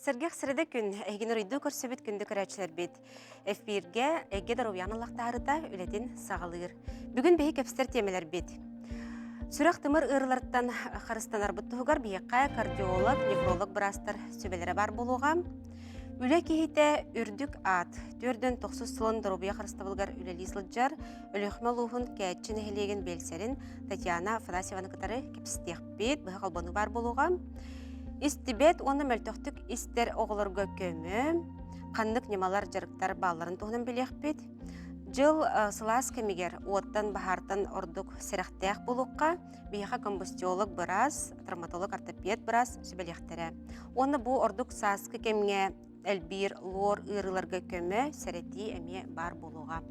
Сэргэх среда күн эһигин уруйдуу көрсүбүт күндү көрөөччүлэрбит. Эфиргэ Эйгэ Доруобуйаҕын ыллахтаарыта үлэтин саҕалыыр. Бүгүн биһи кэпсэтэр тиэмэлэрбит. Сүрэх-тымыр ыарыыларыттан харыстанарбыт туһугар биһиэхэ кардиолог, нефролог быраастар сүбэлэрэ баар буолуоҕа. Үлэ киһитэ үрдүк аат. Түөрдөн тохсус сылын доруобуйа харыстабылыгар үлэлии сылдьар Өлүөхүмэ улууһун Кээччи нэһилиэгин биэлсэрин Татьяна Афанасьеваны кытары кэпсэтиэхпит, быһа холбонуу баар буолуоҕа. Истибэт уонна мөлтөхтүк истэр оҕолорго көмө, ханнык ньымалар, дьарыктар баалларын туһунан билиэхпит. Дьыл сылаас кэмигэр уоттан, баһаартан ордук сэрэхтээх буолуохха, биһиэхэ комбустиолог быраас, травматолог, ортопед быраас сүбэлиэхтэрэ. Уонна бу ордук сааскы кэмҥэ элбиир лор ыарыыларга көмө, сэрэтии эмиэ баар буолуоҕа.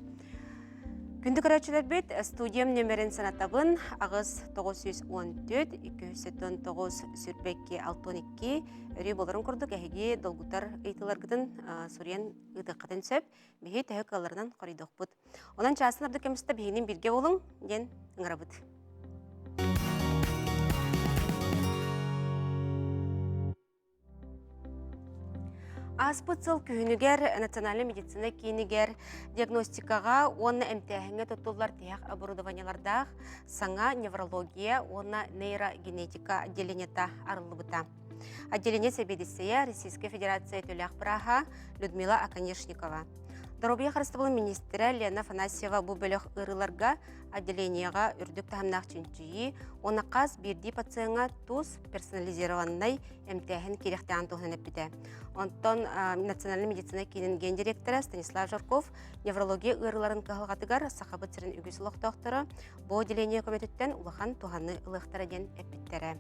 Күндү көрөөччүлэрбит, студиям нөмерин санатабын 8 914 279 22 62 өрүү болорун курдук эһиги долгутар ыйытыыларгытын суруйан ыытыаххытын сөп. Биһи төһө кыалларынан хоруйдуохпут. Онон чаасын ордук кэмистэ биһигинин бииргэ буолуҥ диэн ыҥырабыт. Ааспыт сыл күһүнүгэр Национальнай медицина киинигэр диагностикаҕа уонна эмтээһиҥҥэ туттуллар тиһэх оборудованиелардаах саҥа неврология уонна нейрогенетика отделениета арыллыбыта. Отделение сэбиэдиссэйэ Российскай Федерация төлөөх бырааһа Людмила Оконешникова. Доруобуйа харыстабылын министрэ Лена Афанасьева бу бөлөх ыарыыларга отделениеҕа үрдүк таһымнаах чинчийии уонна хас биирдии пациеҥҥа тус персонализированнай эмтээһин киириэхтээҕин туһунан эппитэ. Онтон Национальнай медицина киинин гендиректора Станислав Жарков неврология ыарыыларын кыһалҕатыгар Сахабыт сирин үгүс олохтоохторо бу отделение көмөтүттэн улахан туһаны ылыахтара диэн эппиттэрэ.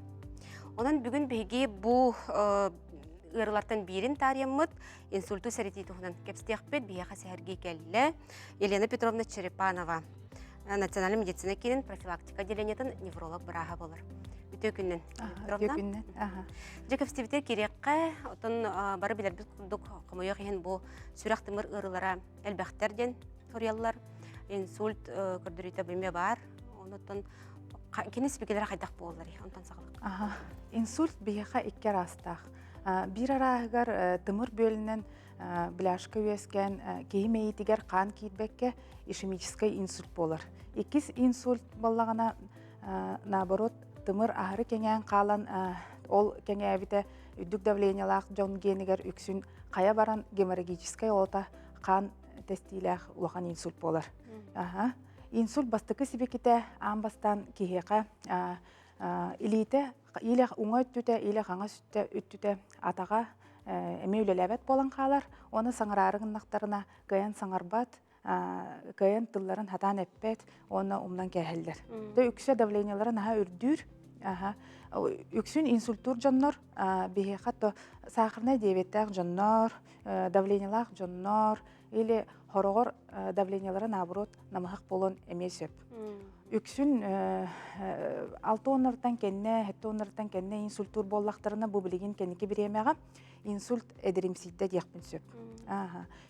Онон бүгүн биһиги бу ыарыылартан биирин таарыйаммыт инсульту сэрэтии туһунан кэпсэтиэхпит. Биһиэхэ сэһэргии кэллэ Елена Петровна Черепанова. Национальнай медицина киинин профилактика отделениетын невролог бырааһа болар. Үтүө күннэн. Үтүө күннэн. Дьэ кэпсэтибитэ кириэххэ, отон бары билэрбит курдук хомойуох иһин бу сүрэх-тымыр ыарыылара элбэхтэр диэн суруйаллар. Инсульт көрдөрүүтэ бимэ баар. Онтон кини сибикилэрэ хайдах буоллар онтон саҕалык. Инсульт биһиэхэ икки араастаах. Биир арааһыгар тымыр бүөлүнэн бляшка үөскээн киһи мэйиитигэр хаан киирбэккэ ишемическэй инсульт буолар. Иккис инсульт буоллаҕына наоборот тымыр аһары кэҥээн хаалан ол кэҥээбитэ үрдүк давлениелаах дьон генигэр үксүн хайа баран геморрагическай олота хаан тэстиилээх улахан инсульт буолар. Инсульт бастакы сибикитэ аан бастаан киһиэхэ илиитэ илэ уҥа өттүтэ, илэ хаҥас өттүтэ атаҕа эмиэ үлэлээбэт буолан хаалар. Уонна саҥараары гыннахтарына кыайан саҥарбат, кыайан тылларын хатаан эппэт уонна умнан кээһэллэр. Дэ үксэ давлениелара наһаа үрдүүр. Үксүн инсультуур дьоннор биһиэхэ то сахарнай диабеттаах дьоннор, давлениелаах дьоннор или хороҕор давлениелара наоборот намыһах буолуон эмиэ сөп. Үксүн алта уоннартан кэннэ, сэттэ уоннартан кэннэ инсультуур буоллахтарына бу билигин кэнники бириэмэҕэ инсульт эдэримсийдэ диэхпин сөп.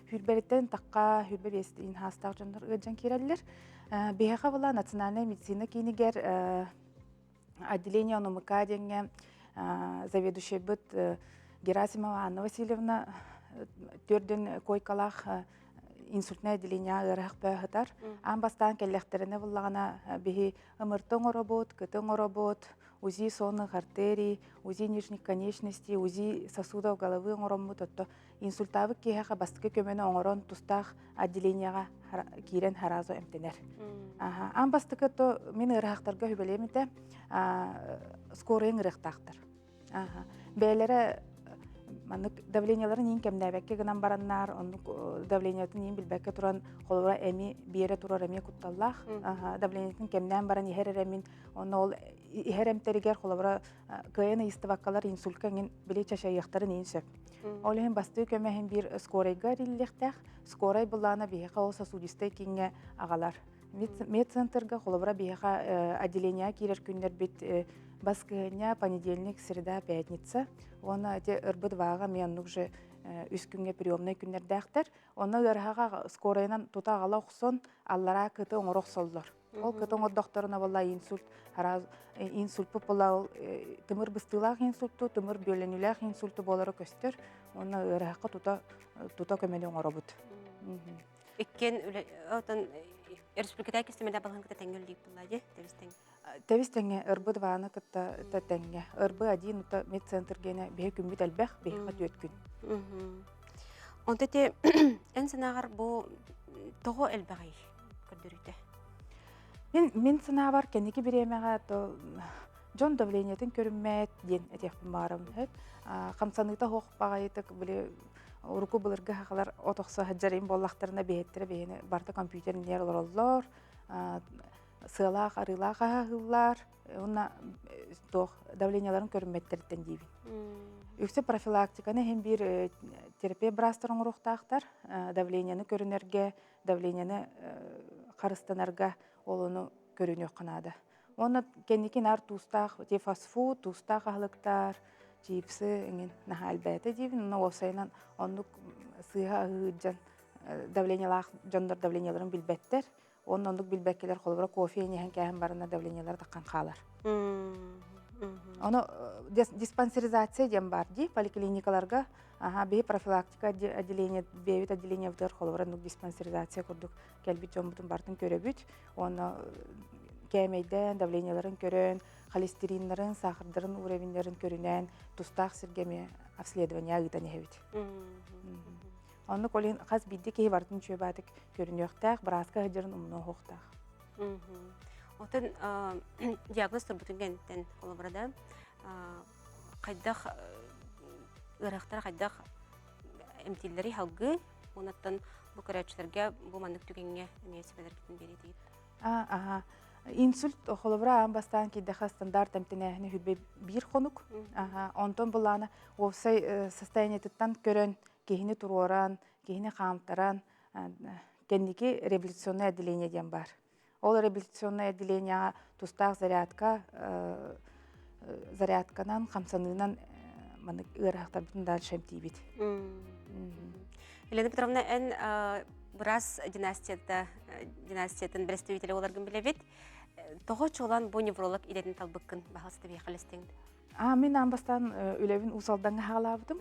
Хүүрбэриттэн тахха хүүрбэ биэстиин хаастаах дьоннор ыалдьан киирэллэр. Биһиэхэ була национальнай медицина киинигэр отделение ОНМК диэҥҥэ заведующайбыт Герасимова Анна Васильевна төрдүн койкалаах инсультнай отделение ыарыһах бөһө Аан бастаан кэллэхтэринэ буллаҕына биһи ымырты оҥоробут, кыты оҥоробут, УЗИ сонных артерий, УЗИ нижних конечностей, УЗИ сосудов головы оҥороммут, отто инсультаабыт киһиэхэ бастакы көмөнү оҥорон тустаах отделениеҕа киирэн харазу эмтэнэр. Аан бастакы то мин ыарыһахтарга хүбэлиэм этэ скорыйын ырыахтаахтар. Бэйэлэрэ маннык давлениеларын иин кэмнээбэккэ гынан бараннар, оннук давлениетын иин билбэккэ туран, холобура эми биэрэ турар эмиэ кутталлаах. Давлениетын кэмнээн баран иһэр эрэ мин, онно ол иһэр эмтэригэр холобура кыайан ыйыстыбаккалар инсультка иҥин били чачайыахтарын иин сөп. Ол иһин бастыы көмөһүн биир скорайга эриллиэхтээх. Скорай былаана биһиэхэ ол сосудистай кииҥҥэ аҕалар. Медцентрга холобура биһиэхэ отделениеҕа киирэр күннэрбит баскыһыанньа, понедельник, среда, пятница. Уонна эти ырбыт ваага эмиэ оннук же үс күҥҥэ приемнай күннэрдээхтэр. Онно ыарыһаҕа скорайынан тута аҕала охсон, аллараа кыты оҥоро охсоллор. Ол кыты оҥордохторуна буолла инсульт, инсульпут буолла ол тымыр быстыылаах инсульту, тымыр бүөлэнүүлээх инсульту буолара көстөр. Уонна ыарыһахха тута тута көмөнү оҥоробут. Иккиэн үлэ отон республикатааҕы кистэмэлэ балаһан кытта тэҥҥэ үлэлиир буолла дии тэбис тэҥ. Тэбис тэҥҥэ РБ дваны кытта тэҥҥэ. РБ один ута медцентр гиэнэ биһи күммүт элбэх, биһиэхэ түөрт күн. Онто те эн санааҕар бу тоҕо элбэҕий көрдөрүүтэ? Мин санаабар кэнники бириэмэҕэ то дьон давлениетын көрүммэт диэн этиэхпин баҕарабын сөп. Хамсаныыта суох баҕайытык били урукку былыргы сахалар от охсо сылдьар буоллахтарына биһиэттэрэ биһини барыта компьютер иннигэр олороллор сыалаах арыылаах аһаһыыллар уонна туох давлениеларын көрүммэттэриттэн диибин. Үксэ профилактиканы иһин биир терапия быраастар оҥоруохтаахтар давлениены көрүнэргэ давлениены харыстанарга ол ону көрүнүөххэ наада. Уонна кэнники наар туустаах те фастфуд, туустаах аһылыктар, чипсы эҥин наһаа элбээтэ диибин. Онно уопсайынан оннук сыыһа аһыы дьон давлениелаах дьоннор давлениеларын билбэттэр. Уонна оннук билбэккэлэр холобура кофе иһэн кээһэн баранна давлениелара таххан хаалар. Ону диспансеризация диэн баар дии поликлиникаларга аха биһи профилактика отделение бэйэбит отделениебытыгар холобура оннук диспансеризация курдук кэлбит дьоммутун барытын көрөбүт уонна кээмэйдээн давлениеларын көрөн холестериннарын сахардарын уровеннарын көрүнэн тустаах сиргэ эмиэ обследование ыытан иһэбит оннук ол иһин хас биирдии киһи барытын үчүгэй көрүнүөхтээх бырааска сылдьарын умнуохтаах. Отон диагноз турбутун кэнниттэн холобура да хайдах ыарахтара хайдах эмтииллэри халгыы уонаттан бу көрөөччүлэргэ бу маннык түгэҥҥэ эмиэ сүбэлэргитин биэриитигит. Аха. Инсульт холобура аан бастаан киирдэхэ стандарт эмтэнээһини хүрбэ биир хонук. Аха. Онтон булаана уопсай состояниетыттан көрөн киһини туруоран, киһини хаамтаран кэнники реабилитационное отделение диэн баар. Ол реабилитационное отделениеҕа тустаах зарядка зарядканан, хамсаныынан маннык ыарахтарбытын дальше эмтиибит. Елена Петровна, эн быраас династията династиятын представителэ буоларгын билэбит. Тоҕо чуолаан бу невролог идэтин талбыккын баһылыста биһиэхэ Мин аан бастаан үлэбин Уус Алдаҥҥа хаалаабытым.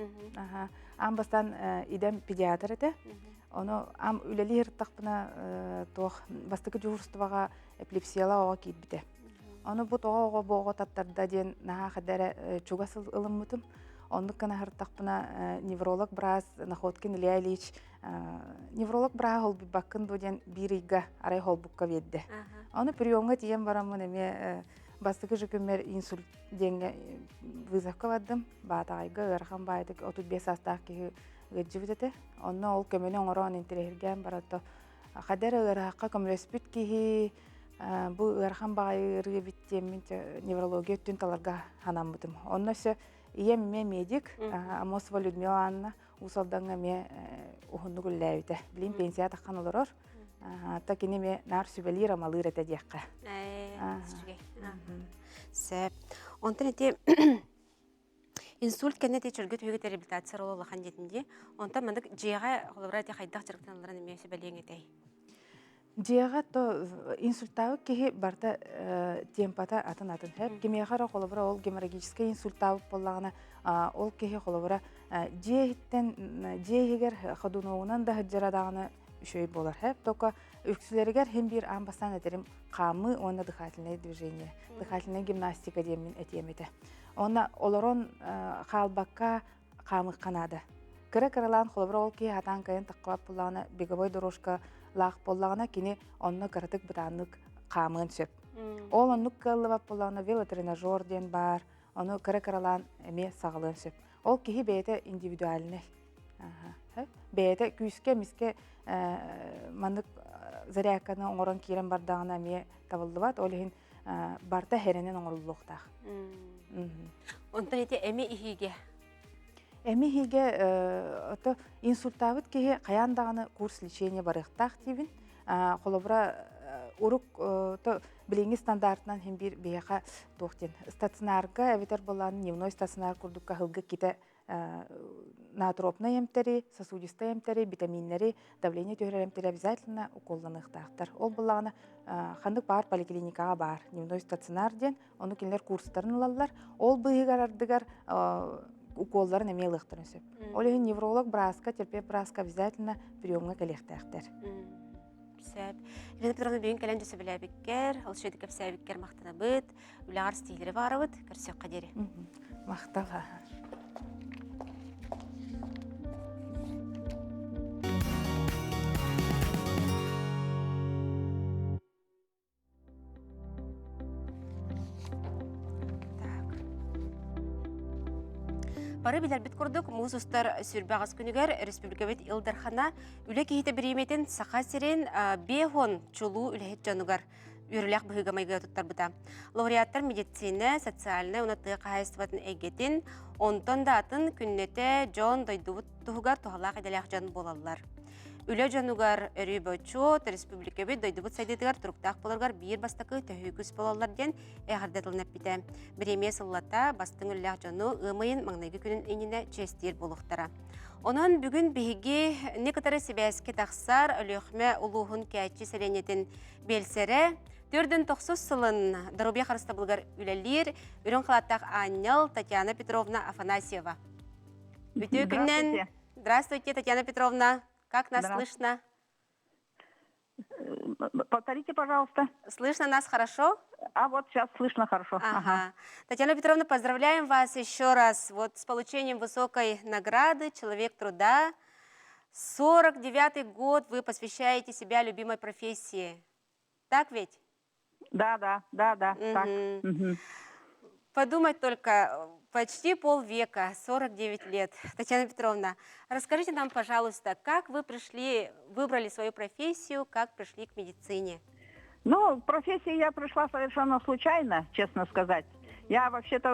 Аан бастаан идэм педиатр этэ. Ону ам үлэлии сырыттахпына туох бастакы дьуһуурустубаҕа эпилепсияла оҕо киирбитэ. Ону бу тоҕо оҕо бу оҕо таттарда диэн наһаа хадара чугас ылыммытым. Оннук гына сырыттахпына невролог быраас Находкин Илья Ильич невролог бырааһа холбуйбаккын дуо диэн биир ыйга арай холбукка биэрдэ. Ону приемҥа тиийэн бараммын эмиэ бастакы же күммэр инсульт диэҥҥэ вызовка бардым. Баатаҕайга ыарахан баайдык 35 саастаах киһи ыалдьыбыт этэ. Онно ол көмөнү оҥорон интэриэһиргээн баран хадер ыарахха көмөлөспүт киһи бу ыарахан баҕайы ыарыы эбит диэммин неврология өттүн таларга санаммытым. Онно өссө ийэм эмиэ медик Амосова Людмила Анна Уус Алдаҥҥа эмиэ уһуннук үлэлээбитэ. Билин пенсия таххан олорор. Та кини эмиэ наар сүбэлиир-амалыыр этэ диэххэ. Сөп. Онтон ити инсульт кэннэ ити чөлгө түһүгүт реабилитация роло улахан диэтин дии. Онтон маннык дьиэҕэ холобура ити хайдах дьарыктаналларын эмиэ сүбэлиэҥ этэй? Дьиэҕэ то инсультаабыт киһи барыта темпата атын-атын сөп. Кимиэхэ эрэ холобура ол геморрагическай инсультаабыт буоллаҕына, ол киһи холобура дьиэ иһиттэн дьиэ иһигэр ходунуогунан да сылдьара даҕаны үчүгэй буолар сөп. Только үксүлэригэр син биир аан бастаан этэрим хаамыы уонна дыхательное движение, дыхательная гимнастика диэммин этиэм этэ. Уонна олорон хаалбакка хаамыахха наада. Кыра-кыралаан холобура ол киһи хатаан кыайан таххыбат буоллаҕына, беговой дорожка лаах буоллаҕына, кини онно кыратык бытааннык хаамыан сөп. Ол оннук кыаллыбат буоллаҕына, велотренажер диэн баар, ону кыра-кыралаан эмиэ саҕалыан сөп. Ол киһи бэйэтэ индивидуальный. Бэйэтэ күүскэ эмискэ маннык зарядканы оҥорон киирэн бардаҕына эмиэ табыллыбат. Ол иһин барыта хэрэнэн оҥоруллуохтаах. Онтон ити эми иһиигэ? Эми иһиигэ ото инсультаабыт киһи хайаан даҕаны курс лечения барыахтаах диибин. Холобура, урук то билиҥҥи стандартынан иһин биир биһиэхэ туох диэн стационарга эбэтэр буоллаан дневной стационар курдукка аһылгы китэ наотропнай эмтэри, сосудистай эмтэри, витаминнэри, давление түһэрэр эмтэри обязательно уколланыахтаахтар. Ол буоллаҕына ханнык баар поликлиникаҕа баар дневной стационар диэн, ону кинилэр курстарын ылаллар. Ол быыһыгар ардыгар уколларын эмиэ ылыахтарын сөп. Ол иһин невролог бырааска, терапевт бырааска обязательно приемҥа кэлиэхтээхтэр. Сөп. Елена Петровна бүгүн кэлэн дьөсөбүлээбиккэр, ол шөйдү кэпсээбиккэр махтанабыт, үлэҕэр ситиһиилэри баҕарабыт, көрсүөххэ диэри. Махтал. Бары билэрбит курдук, муус устар 28 күнүгэр республикабыт Ил Дархана үлэ киһитэ бириэмэтин Саха сирин 50 чулуу үлэһит дьонугар үөрүүлээх быһыыга-майгыга туттарбыта. Лауреаттар медицина, социальнай уонна тыа хаһаайыстыбатын эйгэтин, онтон да атын күннэтэ дьон дойдубут туһугар туһалаах идэлээх дьон буолаллар. Үлэ дьонугар өрүү бочуот, республикабыт дойдубут сайдыытыгар туруктаах буоларыгар биир бастакы төһүү күүс буолаллар диэн эҕэрдэ тылын эппитэ. Бириэмийэ сыллата бастыҥ үлэлээх дьону ыам ыйын маҥнайгы күнүн иннинэ чиэстиир буолуохтара. Онон бүгүн биһиги не кытары сибээскэ тахсар Өлүөхүмэ улууһун Кээччи сэлиэнньэтин биэлсэрэ 49 сылын доруобуйа харыстабылыгар үлэлиир үрүҥ халааттаах аанньал Татьяна Петровна Афанасьева. Үтүө күннэн! Здравствуйте, Татьяна Петровна. Как нас слышно? Повторите, пожалуйста. Слышно нас хорошо? А вот сейчас слышно хорошо. Ага. ага. Татьяна Петровна, поздравляем вас еще раз вот с получением высокой награды «Человек труда». 49-й год вы посвящаете себя любимой профессии. Так ведь? Да, угу. так. Угу. Подумать только, почти полвека, 49 лет. Татьяна Петровна, расскажите нам, пожалуйста, как вы пришли, выбрали свою профессию, как пришли к медицине? Ну, к профессии я пришла совершенно случайно, честно сказать. Я вообще-то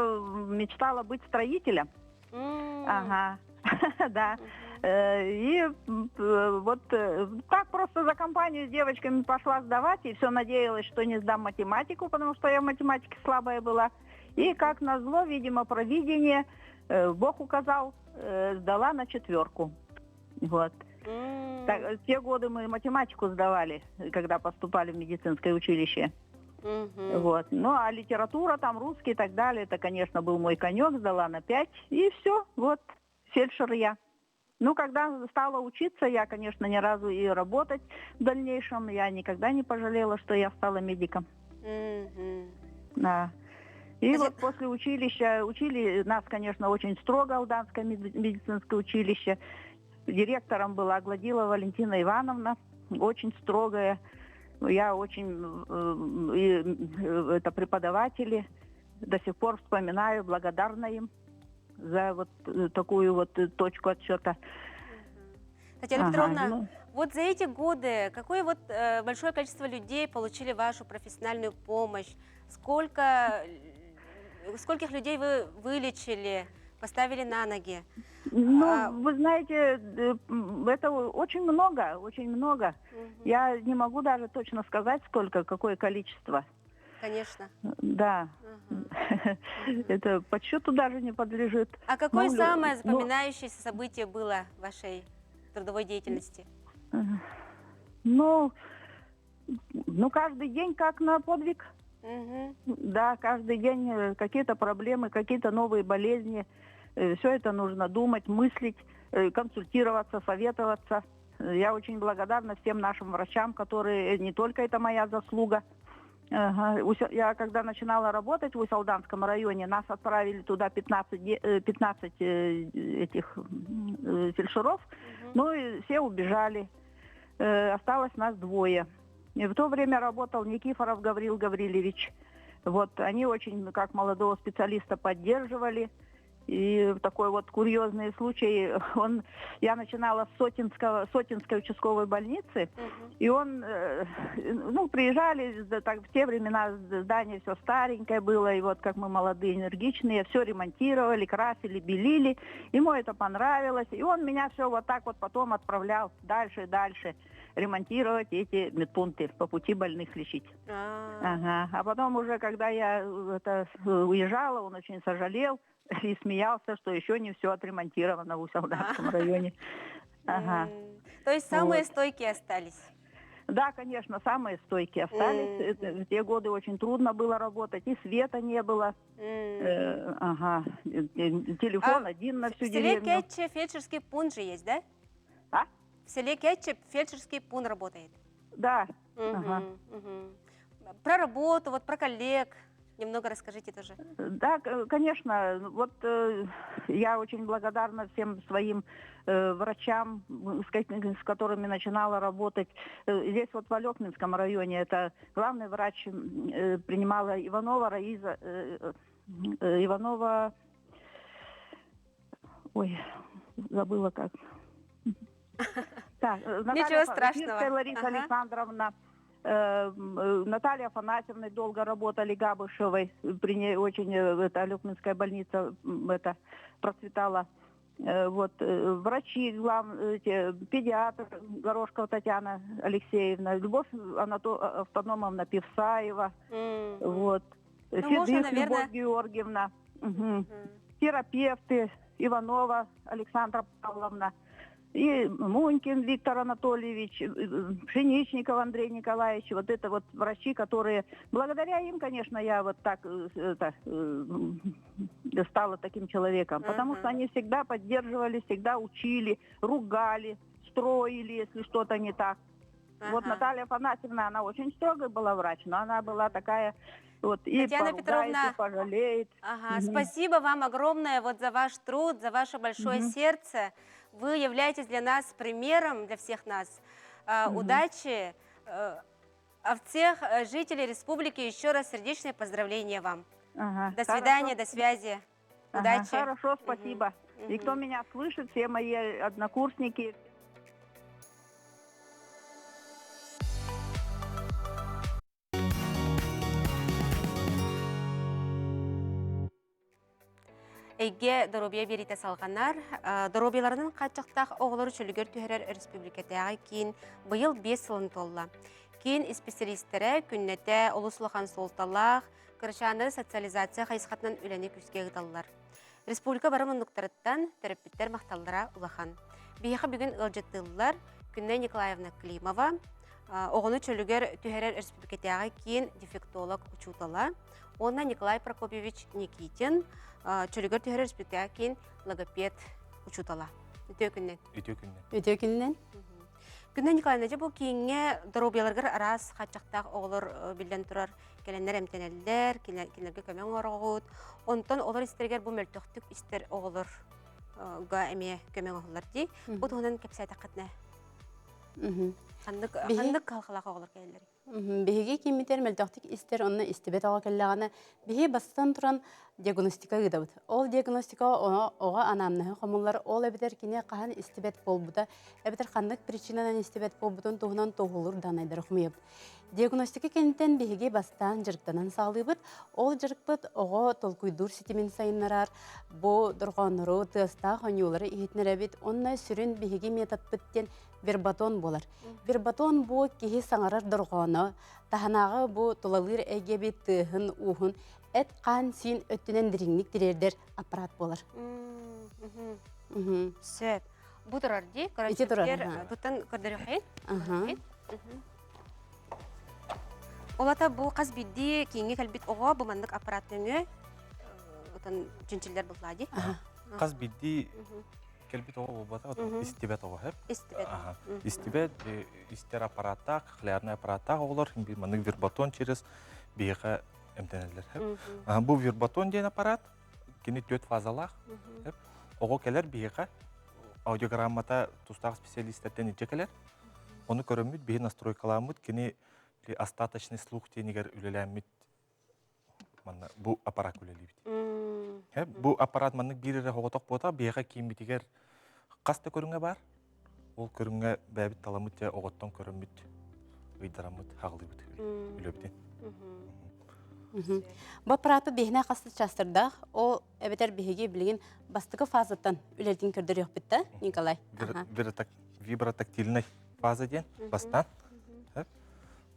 мечтала быть строителем. Ага, да. И вот так просто за компанию с девочками пошла сдавать, и все надеялась, что не сдам математику, потому что я в математике слабая была. И как назло, видимо, провидение, Бог указал, сдала на четверку. Вот. Так, в те годы мы математику сдавали, когда поступали в медицинское училище. Вот. Ну, а литература, там, русский и так далее, это, конечно, был мой конек, сдала на пять, и все, вот, фельдшер я. Ну, когда стала учиться, я, конечно, ни разу и работать в дальнейшем, я никогда не пожалела, что я стала медиком. Да. И вот после училища, учили нас, конечно, очень строго Алданское медицинское училище. Директором была Гладилова Валентина Ивановна, очень строгая. Я очень, это преподаватели, до сих пор вспоминаю, благодарна им за вот такую вот точку отсчета. Татьяна Петровна, ну... вот за эти годы какое вот большое количество людей получили вашу профессиональную помощь? Сколько, скольких людей вы вылечили, поставили на ноги? Ну, вы знаете, это очень много, очень много. Угу. Я не могу даже точно сказать, сколько, какое количество. Конечно. Да. Угу. Это подсчету даже не подлежит. А какое ну, самое запоминающееся событие было в вашей трудовой деятельности? Ну, ну, каждый день как на подвиг. Угу. Да, каждый день какие-то проблемы, какие-то новые болезни. Все это нужно думать, мыслить, консультироваться, советоваться. Я очень благодарна всем нашим врачам, которые не только это моя заслуга. Я когда начинала работать в Усть-Алданском районе, нас отправили туда 15, 15 этих фельдшеров, угу. ну и все убежали. Осталось нас двое. И в то время работал Никифоров Гаврил Гаврилевич. Вот, они очень, как молодого специалиста, поддерживали. И такой вот курьезный случай, он, я начинала с Сотинского, Сотинской участковой больницы, и он, ну, приезжали, так, в те времена здание все старенькое было, и вот как мы молодые, энергичные, все ремонтировали, красили, белили, ему это понравилось, и он меня все вот так вот потом отправлял дальше и дальше ремонтировать эти медпункты, по пути больных лечить. Ага. А потом уже, когда я это, уезжала, он очень сожалел, и смеялся, что еще не все отремонтировано в Усть-Алданском районе. Ага. То есть самые вот. стойкие остались? Да, конечно, самые стойкие остались. Mm. В те годы очень трудно было работать, и света не было. Mm. Э, ага, телефон а один на всю в селе деревню. Кетче фельдшерский пункт же есть, да? А? В селе Кетче фельдшерский пункт работает. Да. Угу, ага. угу. Про работу, вот про коллег немного расскажите тоже. Да, конечно. Вот э, я очень благодарна всем своим э, врачам, с которыми начинала работать. Э, здесь вот в Алекминском районе это главный врач принимала Иванова Раиза, Иванова, ой, забыла как. Так, Наталья Ничего страшного. Лариса ага. Александровна, Наталья Афанасьевна долго работали Габышевой, при ней очень это, Алекминская больница это, процветала. Вот, врачи, глав, эти, педиатр Горошкова Татьяна Алексеевна, Любовь Анато... Автономовна Певсаева, mm. вот, Ну, Седых можно, наверное... Любовь Георгиевна, угу. Mm. терапевты Иванова Александра Павловна, и Мунькин Виктор Анатольевич, Пшеничников Андрей Николаевич, вот это вот врачи, которые, благодаря им, конечно, я вот так это, стала таким человеком, потому что они всегда поддерживали, всегда учили, ругали, строили, если что-то не так. Ага. Вот Наталья Афанасьевна, она очень строгая была врач, но она была такая вот и Татьяна поругает, Петровна, и пожалеет. Ага, угу. Спасибо вам огромное вот за ваш труд, за ваше большое угу. сердце. Вы являетесь для нас примером, для всех нас. Угу. Удачи. А всех жителей республики еще раз сердечное поздравление вам. Ага. До свидания, до связи. Ага. Удачи. Хорошо, спасибо. Угу. И кто меня слышит, все мои однокурсники. Эйгэ доруобуйа биэриитэ салҕанар. Доруобуйаларынан хааччахтаах оҕолору чөлүгэр түһэрэр өрөспүүбүлүкэтээҕи киин быйыл 5 сылын туолла. Киин исписэлиистэрэ күннэтэ олус улахан суолталаах кырачааннары социализация хайысхатынан үлэни күүскэ ыыталлар. Республика бары муннуктарыттан төрөппүттэр махталлара улахан. Биһиэхэ бүгүн ыалдьыттыыллар Күннэй Николаевна Климова, оҕону чөлүгэр түһэрэр өрөспүүбүлүкэтээҕи киин дефектолог учуутала, уонна Николай Прокопьевич Никитин чөлүгэр түһэрэр өрөспүүбүлүкэтээҕи киин логопед учуутала. Үтүө күннэн. Үтүө күннэн. Үтүө күннэн. Күннэй Николаевна, дьэ бу кииҥҥэ доруобуйаларыгар араас хааччахтаах оҕолор биллэн турар кэлэннэр эмтэнэллэр, кинилэргэ көмө оҥороҕут. Онтон олор истэригэр бу мөлтөхтүк истэр оҕолорго эмиэ көмө оҥоһуллар дии. Бу туһунан кэпсээтэххитинэ. Ханнык ханнык кыһалҕалаах оҕолор кэлэллэрий? Биһиги кииммитигэр мөлтөхтүк истэр онно истибэт оҕо кэллэҕинэ, биһи бастатан туран диагностика ыытабыт. Ол диагностика оҕо анамнеһы хомуллар, ол эбэтэр кини хаһан истибэт буолбута, эбэтэр ханнык причинанан истибэт буолбутун туһунан туоһулуур даанайдары хомуйабыт. Диагностика кэнниттэн биһиги бастаан дьарыктанан саҕалыыбыт. Ол дьарыкпыт оҕо толкуйдуур ситимин сайыннарар, бу дорҕооннору, тыастаах оонньуулары иһитинэрэбит. Онно сүрүн биһиги методпыт диэн вербатон буолар. Вербатон бу киһи саҥарар дорҕооно, таһынааҕы бу тулалыыр эйгэбит тыаһын, ууһун эт-хаан-сиин өттүнэн дириҥник тириэрдэр аппарат буолар. Сөп. Бу турар дии. Ити турар. Туттан көрдөрүөххэ. Олата бу хас биирдии кииҥҥэ кэлбит оҕо бу маннык аппарат нөҥүө отон чинчиллэр буллаа дии. Хас биирдии кэлбит оҕо буолбата, истибэт оҕо хэп. Истибэт. Истибэт, истэр аппараттаах, кохлеарнай аппараттаах оҕолор маннык вербатон через биһиэхэ эмтэнэллэр хэп. Бу вербатон диэн аппарат кини түөрт фазалаах. Оҕо кэлэр биһиэхэ аудиограммата тустаах специалистэртэн илдьэ кэлэр. Ону көрөммүт, биһи настройкаламмыт, кини остаточный слух диэнигэр үлэлээммит манна бу аппарат үлэлиибит. Бу аппарат маннык биир эрэ оҕотох буота, биһиэхэ кииммитигэр хас да көрүҥэ баар. Ол көрүҥҥэ бэйэбит таламмыт дьэ оҕоттон көрөммүт, ыйдараммыт, хаҕылыыбыт үлэбитин. Бу аппараты биһинэ хас да частардаах, ол эбэтэр биһиги билигин бастакы фазаттан үлэтин көрдөрүөхпүт да, Николай? Вибротактильнай фаза диэн бастаан.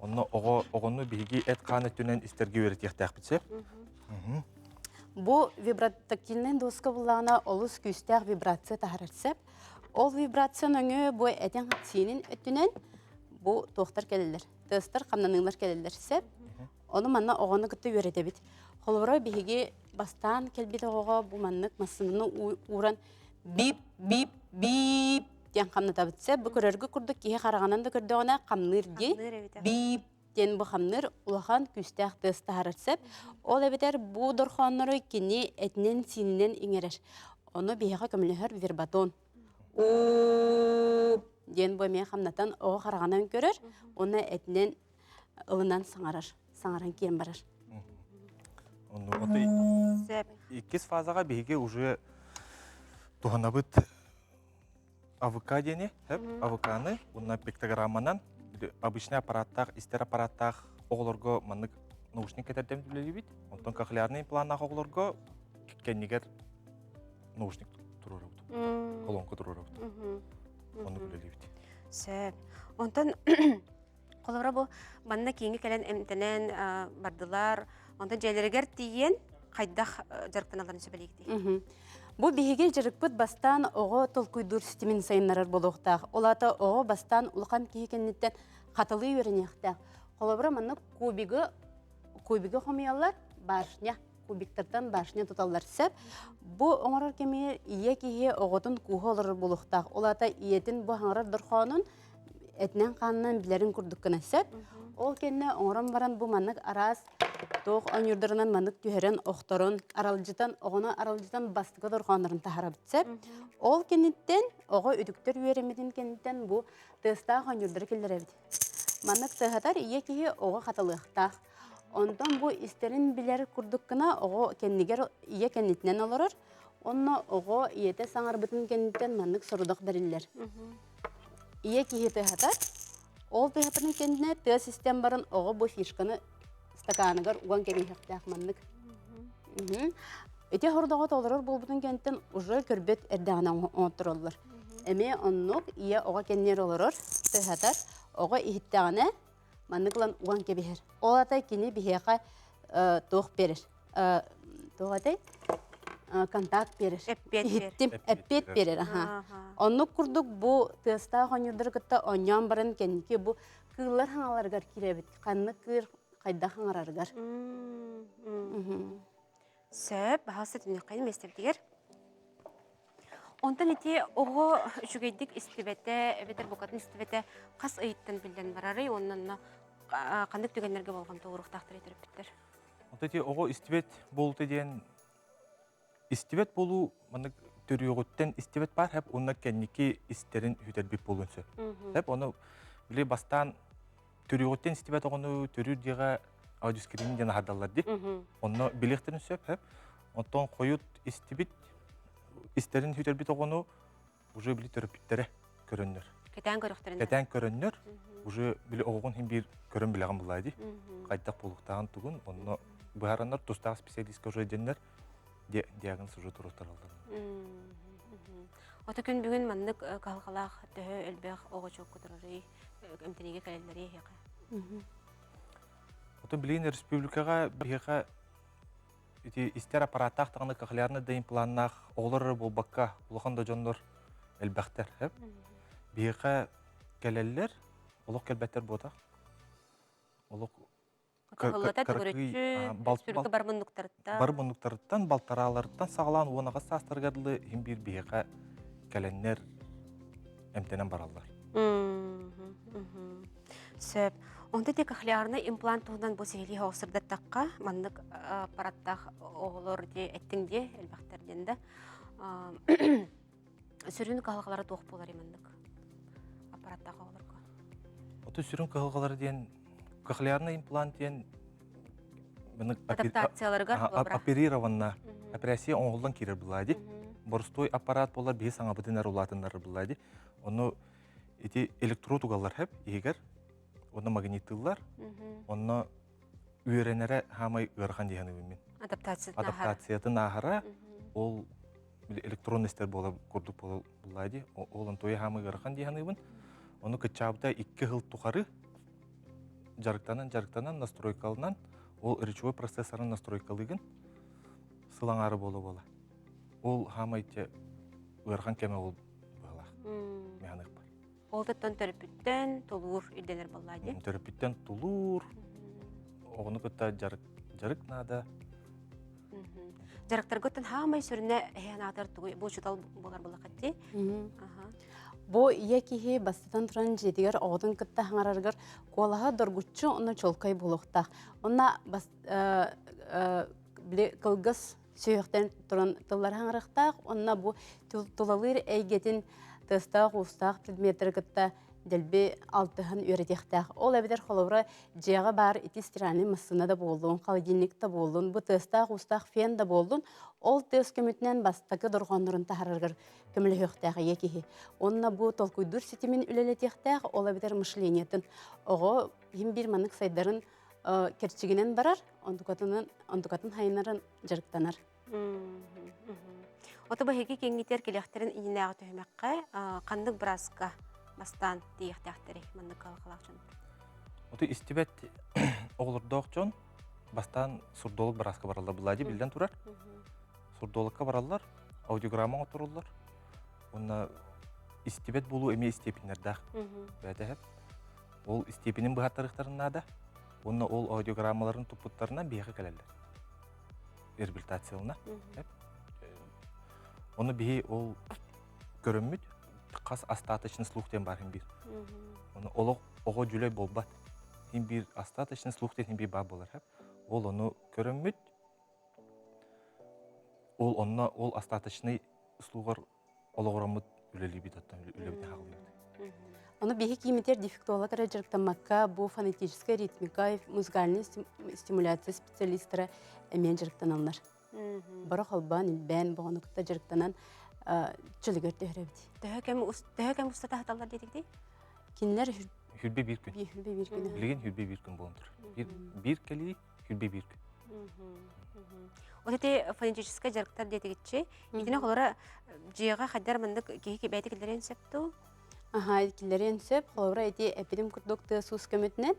Онно оҕо оҕону биһиги эт-хаан өттүнэн истэргэ үөрэтиэхтээхпит сөп. Бу вибротактильнай доска буллаҕына олус күүстээх вибрация таһарар сөп. Ол вибрация өҥө бу этин сиинин өттүнэн. бу туохтар кэлэллэр, тыастар, хамнаныылар кэлэллэр сөп. Ону манна оҕону кытта үөрэтэбит. Холобура, биһиги бастаан кэлбит оҕоҕо бу маннык массыынаны ууран бип бип бип диэн хамнатабыт сөп. Бу көрөргө курдук киһи хараҕынан да көрдөҕүнэ хамныыр дии. Бип диэн бу хамныыр улахан күүстээх тыас таһаарар сөп. Ол эбэтэр бу дорхооннору кини этинэн-сиининэн иҥэрэр. Ону биһиэхэ көмөлөһөр вербатон. У диэн бу эмиэ хамнатан оҕо хараҕынан көрөр уонна этинэн ылынан саҥарар, саҥаран киэн барар. Иккис фазаҕа биһиги уже туһанабыт АВК диэни, АВК-ны уонна пиктограмманан обычный аппараттаах, истэр аппараттаах оҕолорго маннык наушник кэтэрдэн үлэлиибит. Онтон кохлеарный импланнаах оҕолорго кэннигэр наушник туруорабыт. Колонка туруорабыт. Оннук үлэлиибит. Сөп. Онтон холобура бу манна кииҥҥэ кэлэн эмтэнэн бардылар. Онтон дьиэлэригэр тиийэн хайдах дьарыктаналларын сүбэлиигитий? Бу биһиги дьарыкпыт бастаан оҕо толкуйдуур ситимин сайыннарар буолуохтаах. Ол аата оҕо бастаан улахан киһи кэнниттэн хатылыы үөрэниэхтээх. Холобура маннык кубигы кубигы хомуйаллар башня кубиктартан башня туталлар сөп. Бу оҥорор кэмигэр ийэ киһи оҕотун кууһа олорор буолуохтаах. Ол аата ийэтин бу хаҥарар дорхоонун этинэн-хаанынан билэрин курдук гына сөп. Ол кэннэ оҥорон баран бу маннык араас туох оонньуурдарынан маннык түһэрэн, охторон, аралдьытан, оҕону аралдьытан бастакы дорҕооннорун таһарабыт сөп. Ол кэнниттэн оҕо үтүктэр үөрэммитин кэнниттэн бу тыастаах оонньуурдары киллэрэбит. Маннык тыаһатар ийэ киһи оҕо хатылыахтаах. Онтон бу истэрин билэр курдук гына оҕо кэннигэр ийэ кэннитинэн олорор. Онно оҕо ийэтэ саҥарбытын кэнниттэн маннык сорудах бэриллэр. Ийэ киһи тыаһатар. Ол тыаһатарын кэннэ тыас истэн баран оҕо бу фишканы стаканыгар уган кэбиһиэхтээх маннык. Ити хордоҕо толорор буолбутун кэнниттэн уже көрбөт эрдэҕинэ оҥоттороллор. Эмиэ оннук ийэ оҕо кэннигэр олорор, тыаһатар, оҕо иһиттэҕинэ маннык ылан уган кэбиһэр. Ол аата кини биһиэхэ туох биэрэр? Туох этэй? Контакт биэрэр. Иһиттим, эппиэт биэрэр. Оннук курдук бу тыастаах оонньуурдары кытта оонньоон баран кэнники бу кыыллар хаҥаларыгар киирэбит. Ханнык кыыр хайдах хаҥарарыгар. Сөп, баһаалыста түннүккэ миэстэбитигэр. Онтон ити оҕо үчүгэйдик истибэтэ эбэтэр букатын истибэтэ хас ыйыттан биллэн барарый уонна онно ханнык түгэннэргэ болҕомто ууруохтаахтарый төрөппүттэр? Онтон ити оҕо истибэт буолуута диэн истибэт буолуу маннык төрүөҕүттэн истибэт баар хэп уонна кэнники истэрин үтэрбит буолуон сөп. Хэп ону били бастаан төрүөҕүттэн истибэт оҕону төрүүр диэҕэ аудиоскрининг диэн аһардаллар дии. Онно билиэхтэрин сөп хэп. Онтон хойут истибит истэрин сүтэрбит оҕону уже били төрөппүттэрэ көрөннөр. Кэтээн көрөхтөрүн. Кэтээн көрөннөр уже били оҕоҕун хин биир көрөн билэҕин булаа дии. Хайдах буолуохтааҕын тугун онно быһаараннар тустаах специалистка уже дьэннэр диагноз уже туруттараллар. Ото күн бүгүн маннык кыһалҕалаах төһө элбэх оҕо чуокку турарый, эмтэниигэ кэлэллэрий эһиэхэ? Ото билигин республикаҕа биһиэхэ ити истэр аппараттаах даҕаны кохлеарнай да импланнаах оҕолор эрэ буолбакка улахан да дьоннор элбэхтэр. Биһиэхэ кэлэллэр, олох кэлбэттэр буотах. Олох кыракый бар муннуктарыттан бар муннуктарыттан балтарааларыттан саҕалаан 18 саастарыгар дылы иһин биир биһиэхэ кэлэннэр эмтэнэн бараллар. Сөп. Онто те кохлеарный имплант туһунан бу сиһилии хоҕусырдаттахха маннык аппараттаах оҕолор дии эттиҥ дии элбэхтэр диэн да сүрүн кыһалҕалара туох буолар маннык аппараттаах оҕолорго? Ото сүрүн кыһалҕалара диэн кохлеарный имплант диэн адаптацияларыгар оперированна операция оҥоһуллан киирэр булаа ди боростуой аппарат буолар биһи саҥабытын эрэ улаатыннарар булаа ди ону ити электрод угаллар хэп иһигэр онно магниттыыллар онно үөрэнэрэ хаамай ыарахан дии саныыбын мин адаптациятын ааһара ол электронный истэр буолар курдук буолла дии ол онтуйа хаамай ыарахан дии саныыбын ону кыччаабыта икки сыл тухары дьарыктанан дьарыктанан настройкаланан ол речевой процессорын настройкалыгын сыл аҥаара буола буола ол хаамай ыарахан кэмэ ол быһалаах механык бар. Ол таттан төрөппүттэн тулуур ирдэнэр буоллаа дии. Төрөппүттэн тулуур, оҕону кытта дьарык, дьарык наада. Дьарыктаргыттан хаамай сүрүнэ эһээн аатар тугуй бу учуутал буолар буоллаххытти. Бу ийэ киһи бастатан туран дьиэтигэр оҕотун кытта хаҥарарыгар куолаһа доргуччу онно чолкай буолуохтаах. Онно бас, били кылгас сүһүөхтэн туран тыллары хаҥарыахтаах уонна бу тулалыыр эйгэтин тыастаах-уустаах предметтэри кытта дэлби алтыһан үөрэтиэхтээх. Ол эбэтэр холобура дьиэҕэ баар ити стиральный массыына да буоллун, холодильник да буоллун, бу тыастаах-уустаах фен да буоллун, ол тыас көмөтүнэн бастакы дорҕооннорун таһаарарыгар көмөлөһүөхтээх ийэ киһи. Уонна бу толкуйдуур ситимин үлэлэтиэхтээх, ол эбэтэр мышлениетын оҕо иһин биир маннык сайдарын кэрчигинэн барар, онтукатынан онтукатын хайынарын дьарыктанар. Ото баһиги киҥҥитер килэхтерин иннинээҕи түһүмэххэ ханнык бырааска бастаан тиийиэхтээхтэри маннык калахалаах дьон. Ото истибэт оҕолордоох дьон бастаан сурдолог бырааска бараллар былаадьы биллэн турар. Сурдологка бараллар, аудиограмма оҥотторуллар. Уонна истибэт буолуу эмиэ истиэпиннэрдээх. Бэйэтэ Ол истиэпинин быһаттарыахтарын наада. Уонна ол аудиограммаларын туппуттарынан биһиэхэ кэлэллэр. Реабилитациялана. Ону биһи ол көрөммүт хас остаточный слух диэн бар биир. Ону олох оҕо дьүлэй буолбат. Хин биир остаточный слух диэн биир баар буолар. Ол ону көрөммүт ол онно ол остаточный слугар олоҕураммыт үлэлиибит оттон үлэбитин хааллыбыт. Ону биһи киимитер дефектолог эрэ дьарыктаммакка бу фонетическая ритмика, музыкальная стимуляция специалистара эмиэ дьарыктаналлар. Бары холбоон, илбээн, боҕону кытта дьарыктанан чөлүгэр түһэрэбит. Төһө кэм төһө кэм устата аһаталлар диэтигдий? Кинилэр Хүрбе биир күн. Хүрбе биир күн. Билигин хүрбе биир күн буолан турар. Биир кэлии хүрбе биир күн. Вот эти фонетическай дьарыктар диэтигитчи, итини холора дьиэҕэ хайдар маннык киһи бэйэтэ киллэриэн сөп дуу? Аха, киллэриэн сөп. Холобура ити эппитим курдук тыас-уус көмөтүнэн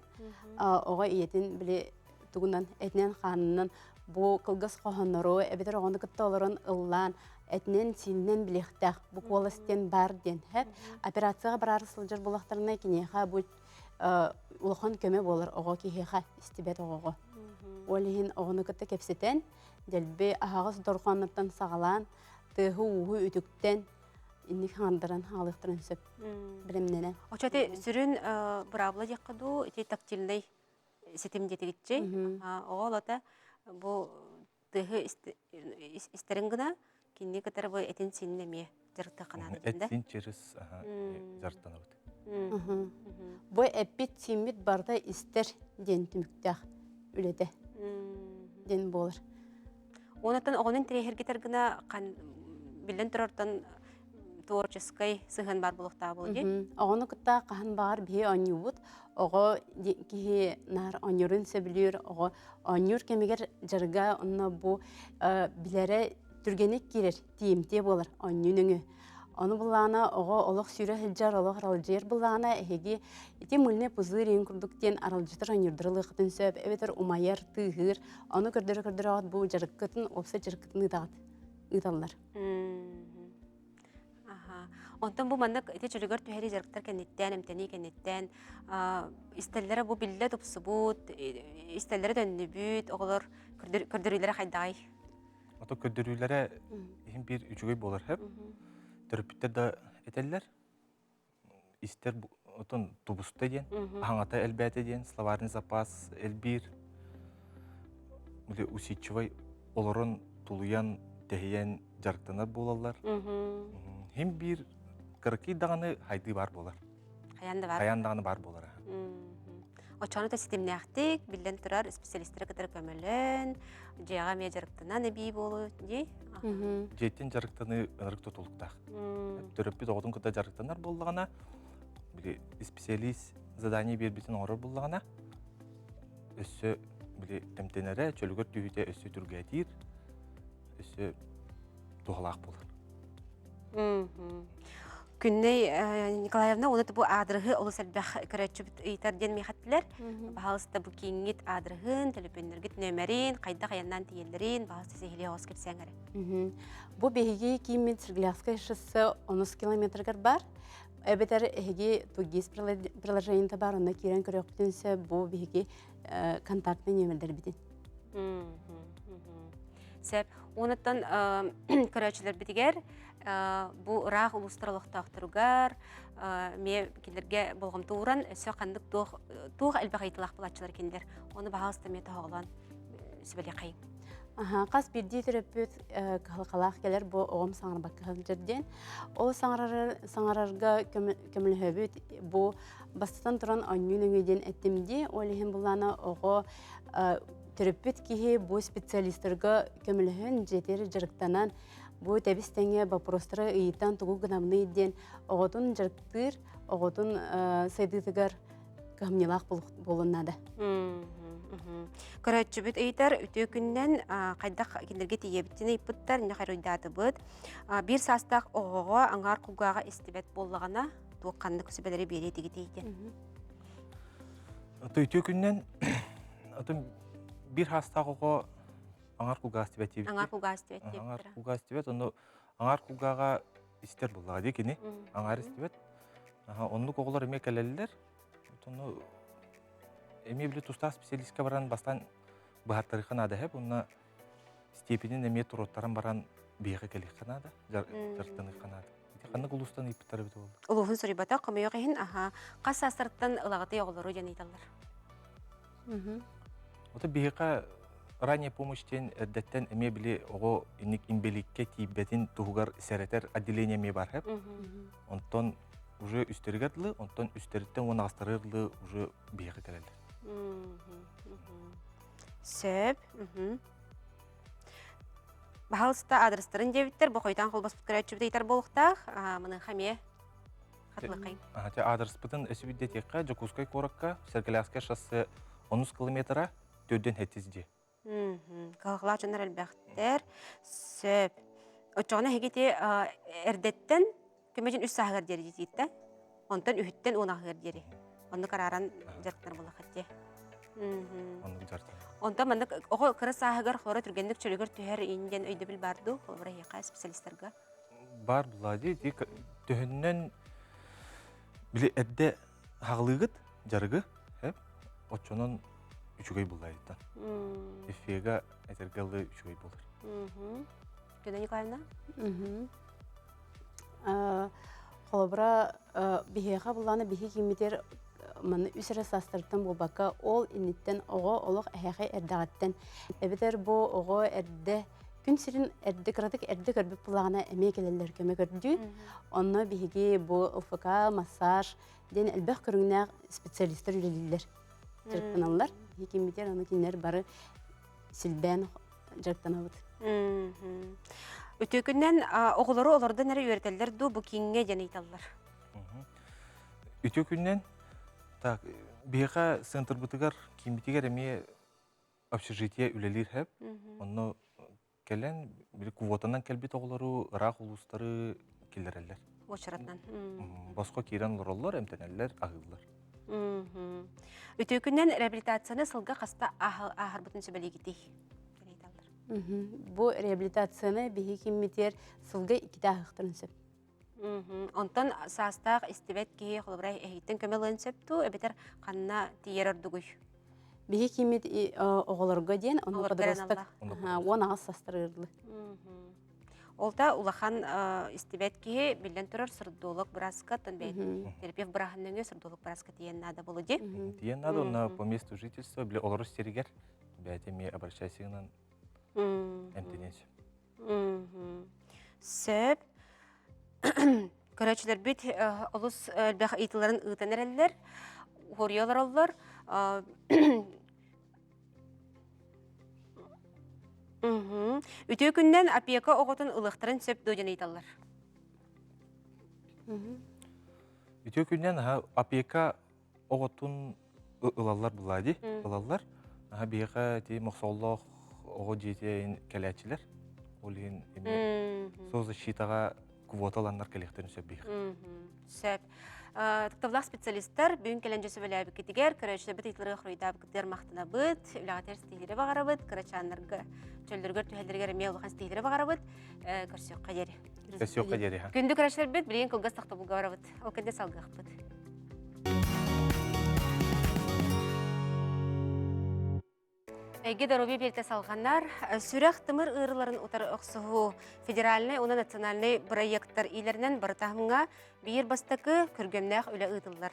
оҕо ийэтин били тугунан этинэн-хаанынан бу кылгас хоһооннору эбэтэр оҕону кытта олорон ыллаан этинэн-сиининэн билиэхтээх бу куолас диэн баар диэн хэп операцияҕа бараары сылдьар буоллахтарына киниэхэ бу улахан көмө буолар оҕо киһиэхэ истибэт оҕоҕо. Ол иһин оҕону кытта кэпсэтэн, дэлби аһаҕас дорҕооннортон саҕалаан, тыаһы-ууһу үтүктэн, инник хаҥардаран хаалыахтарын сөп бэлэмнэнэн. Очо ити сүрүн быраабыла диэххэ дуу, ити тактильнай ситим диэтигитчи. Оҕо олото бу тыаһы истэрин гына кинини кытары бу этин синин эмиэ дьарыктыахха наада да? Эт-син через дьарыктанабыт. Бу эппит симмит барыта истэр диэн түмүктээх үлэтэ диэн буолар. Онтон оҕону интэриэһиргитэр гына биллэн турартан творческай сыһыан баар буолуохтаах буолуо дии. Оҕону кытта хаһан баҕар биһи оонньуубут. Оҕо киһи наар оонньуурун сөбүлүүр, оҕо оонньуур кэмигэр дьарыга онно бу билэрэ түргэнник киирэр, тиийимтиэ буолар оонньуу нөҥүө. Ону буллаҕына оҕо олох сүүрэ сылдьар, олох аралдьыйар буллаҕына эһиги ити мыльный пузырь курдук диэн аралдьытар оонньуурдары ылыаххытын сөп, эбэтэр умайар, тыаһыыр, ону көрдөрө-көрдөрөҕүт бу дьарыккытын, уопсай дьарыккытын ыытаҕыт, ыыталлар. Аха. Онтон бу маннык ити чөлүгэр түһэрии дьарыктар кэнниттэн, эмтэнии кэнниттэн истэллэрэ бу биллэ тупсубут, истэллэрэ төннүбүт, оҕолор көрдөрүүлэрэ хайдаҕай? Ото көрдөрүүлэрэ иһин биир үчүгэй буолар хөп. Төрөппүттэр да этэллэр. Истэр отон тубуста диэн, аһаҥата элбээтэ диэн, словарный запас элбиир. Усидчивай олорон тулуйан, тэһийэн дьарыктанар буолаллар. Хим биир кыракый даҕаны хайдыы баар буолар. Хайаан да баар. Хайаан даҕаны баар буолар. Оччону да ситимнээхтик, биллэн турар, специалистары кытары көмөлөөн, дьиэҕэ эмиэ дьарыктанан эбии буолуо дии. Дьиэттэн дьарыктаныы ынырык тутулуктаах. Төрөппүт оҕотун кытта дьарыктанар буоллаҕына, били специалист задание биэрбитин оҥорор буоллаҕына, өссө били эмтэнэрэ, чөлүгэр түһүүтэ өссө түргээтиир, өссө туһалаах буолар. Күннэй Николаевна, оны бу аадырыһы олус элбэх көрөөччүбүт ыйытар диэн миэхэттилэр. Баһалыста бу кииҥҥит аадырыһын, төлөпүөннэргит нөмерин, хайдах айаннаан тиийэллэрин, баһалыста сиһилии оҕус кэпсээҥ эрэ. Бу биһиги кииммит Свердловское шоссе 10 километрыгар бар. Эбэтэр эһиги 2ГИС приложениета баар, онно киирэн көрүөхпүтүн сөп, бу биһиги контактный нүөмэрдэрбитин. Сөп. Онуттан көрөөччүлэрбитигэр бу ыраах улуустар олохтоохторугар эмиэ кинилэргэ болҕомто ууран өссө ханнык туох туох элбэх ыйытылаах булааччылар кинилэр ону баһаалыста эмиэ тоһоҕолоон сүбэлиэххэйиҥ. Хас биирдии төрөппүт кыһалҕалаах кэлэр бу оҕом саҥарбакка сылдьар диэн. Ол саҥарар саҥарарга көмөлөһөбүт бу бастатан туран оонньуу нөҥүө диэн эттим дии. Ол иһин буллаана оҕо төрөппүт киһи бу специалистарга көмөлөһөн дьиэтигэр дьарыктанан бу тэбис тэҥэ боппуруостары ыйытан тугу гынабыный диэн оҕотун дьарыктыыр, оҕотун сайдыытыгар кыһамньылаах буолуон наада. Көрөөччүбүт ыйытар үтүө күннэн хайдах кинилэргэ тиийэбиттин ыйыппыттар, инньэ хоруйдаатыбыт. Биир саастаах оҕоҕо аҥаар кулгааҕа истибэт буоллаҕына, туох ханнык сүбэлэри биэриэ этигитий диэн. Үтүө күннэн атын биир саастаах оҕо аҥаар кулгаах истибэт диэбит. Аҥаар кулгаах истибэт диэбиттэрэ. Аҥаар кулгаах истибэт, ону аҥаар кулгааҕа истэр буоллаҕа дии кини. Аҥаар истибэт. Оннук оҕолор эмиэ кэлэллэр. Ону эмиэ били тустаах специалистка баран бастаан быһаттарыахха наада эһэп. Уонна степенин эмиэ туруоттаран баран биһиэхэ кэлиэххэ наада, дьарыктаныахха наада. Ити ханнык улуустан ыйыппыттар эбит буолла? Улууһун суруйбатах, хомойуох иһин, аха, хас саастарыттан ылаҕытый оҕолору диэн ыйыталлар. Ото биһиэхэ ранняя помощь диэн эрдэттэн эмиэ били оҕо инник инбэлииккэ тиийбэтин туһугар сэрэтэр отделение эмиэ бар хэп. Онтон уже үстэригэр дылы, онтон үстэриттэн уон аҕыстарыгар дылы уже биһиэхэ кэлэллэр. Сөп. Баһалыста адрестарын диэбиттэр, бу хойутаан холбоспут көрөөччүбүт ыйытар буолуохтаах. Маныаха эмиэ хатылыххайын. Ате адрespытын өсүбүт Дьокуускай куоракка Сэргэлээхскэй шоссе онус километра төрдүн хэттис дии. Кыһалҕалаах дьоннор элбэхтэр. Сөп. Оччоҕуна эһиги ити эрдэттэн көмөдьүн үс сааһыгар диэри дьиэтииттэ. Онтон үһүттэн уон аҕыһыгар диэри. Оннук арааран дьарыктанар буоллаххыт дии. Оннук дьарыктанар. Онтон маннык оҕо кыра сааһыгар хоро түргэнник чөлүгэр түһэр ин диэн өйдөбүл баар дуу? Холобура эһиэхэ специалистарга. Бар булла дии. Төһөннөн били эрдэ хаҕылыыгыт дьарыгы эп оччонон үчүгэй буллайыттан. Эффега этэргэ ылы үчүгэй буолар. Күнэ Николаевна? Холобура, биһиэхэ буллаана биһи кииммитигэр манна үс эрэ саастарыттан буолбакка, ол инниттэн оҕо олох эһээхэй эрдэҕиттэн эбэтэр бу оҕо эрдэ күн сирин эрдэ кыратык эрдэ көрбүт буллаҕына эмиэ кэлэллэр көмө көрдүү. Онно биһиги бу ЛФК, массаж диэн элбэх көрүҥнээх специалистар үлэлииллэр, дьарыктаналлар. Биһиги кииммитигэр аны кинилэр бары силбээн дьарыктанабыт. Үтүө күннэн оҕолору олордон эрэ үөрэтэллэр дуу бу кииҥҥэ диэн ыйыталлар. Үтүө күннэн так биһиэхэ центрбытыгар кииммитигэр эмиэ общежитие үлэлиир хэп. Онно кэлэн били квотанан кэлбит оҕолору ыраах улуустары киллэрэллэр. Уочаратынан. Босхо киирэн олороллор, эмтэнэллэр, аһыыллар. Үтүө күннэн реабилитацияны сылга хаста ааһарбытын сүбэлиигитий? Бу реабилитацияны биһи киммитигэр сылга иккитэ ааһыахтарын сөп. Онтон саастаах истибэт киһи холобура эһигиттэн көмө ылыан сөп дуу, эбэтэр ханна тиийэр ордугуй? Биһи киммит оҕолорго диэн, ону подросток 18 састарыырлы. Ол да улахан истибэт киһи биллэн турар сурдолог бырааска, тон терапевт бырааһын нөҥүө сурдолог бырааска тиийэн наада болу ди. Тиийэн наада, онно по месту жительства, бile олорор сиригэр бэйэтэ эмиэ обращайсыгынан эмтениэн сөп. Сөп. Көрөөччүлэрбит олус элбэх ыйытыыларын ыытан эрэллэр, уһуруйа олороллор. Үтүө күннэн опека оҕотун ылыахтарын сөп дуо диэн ыйыталлар. Үтүө күннэн опека оҕотун ылаллар булаа дии ылаллар. Аха биһиэхэ ити мохсоҕоллоох оҕо дьиэтэ кэлээччилэр. Ол иһин эмиэ соцзащитаҕа квота ыланнар кэлиэхтэрин сөп биһиэхэ. Сөп. Тапталлаах специалистар бүгүн кэлэн дьэ сөбүлээбиккитигэр, көрөөччүлэрбит ыйытыларга хоруйдаабыккытыгар махтанабыт, үлэҕитигэр ситиһиилэри баҕарабыт, кырачааннарга чөллөрүгэр түһэллэригэр эмиэ улахан ситиһиилэри баҕарабыт. Көрсүөххэ диэри. Өссө диэри. Күндү көрөөччүлэрбит, билигин кылгас тохтобулга барабыт. Ол кэннэ салгыахпыт. Эйгэ доруобуйа биэртэ салҕанар. Сүрэх-тымыр ыарыыларын утары охсуһуу федеральнай уонна национальнай бырайыактар иилэринэн бары таһымҥа биир бастакы күргүөмнээх үлэ ыытыллар.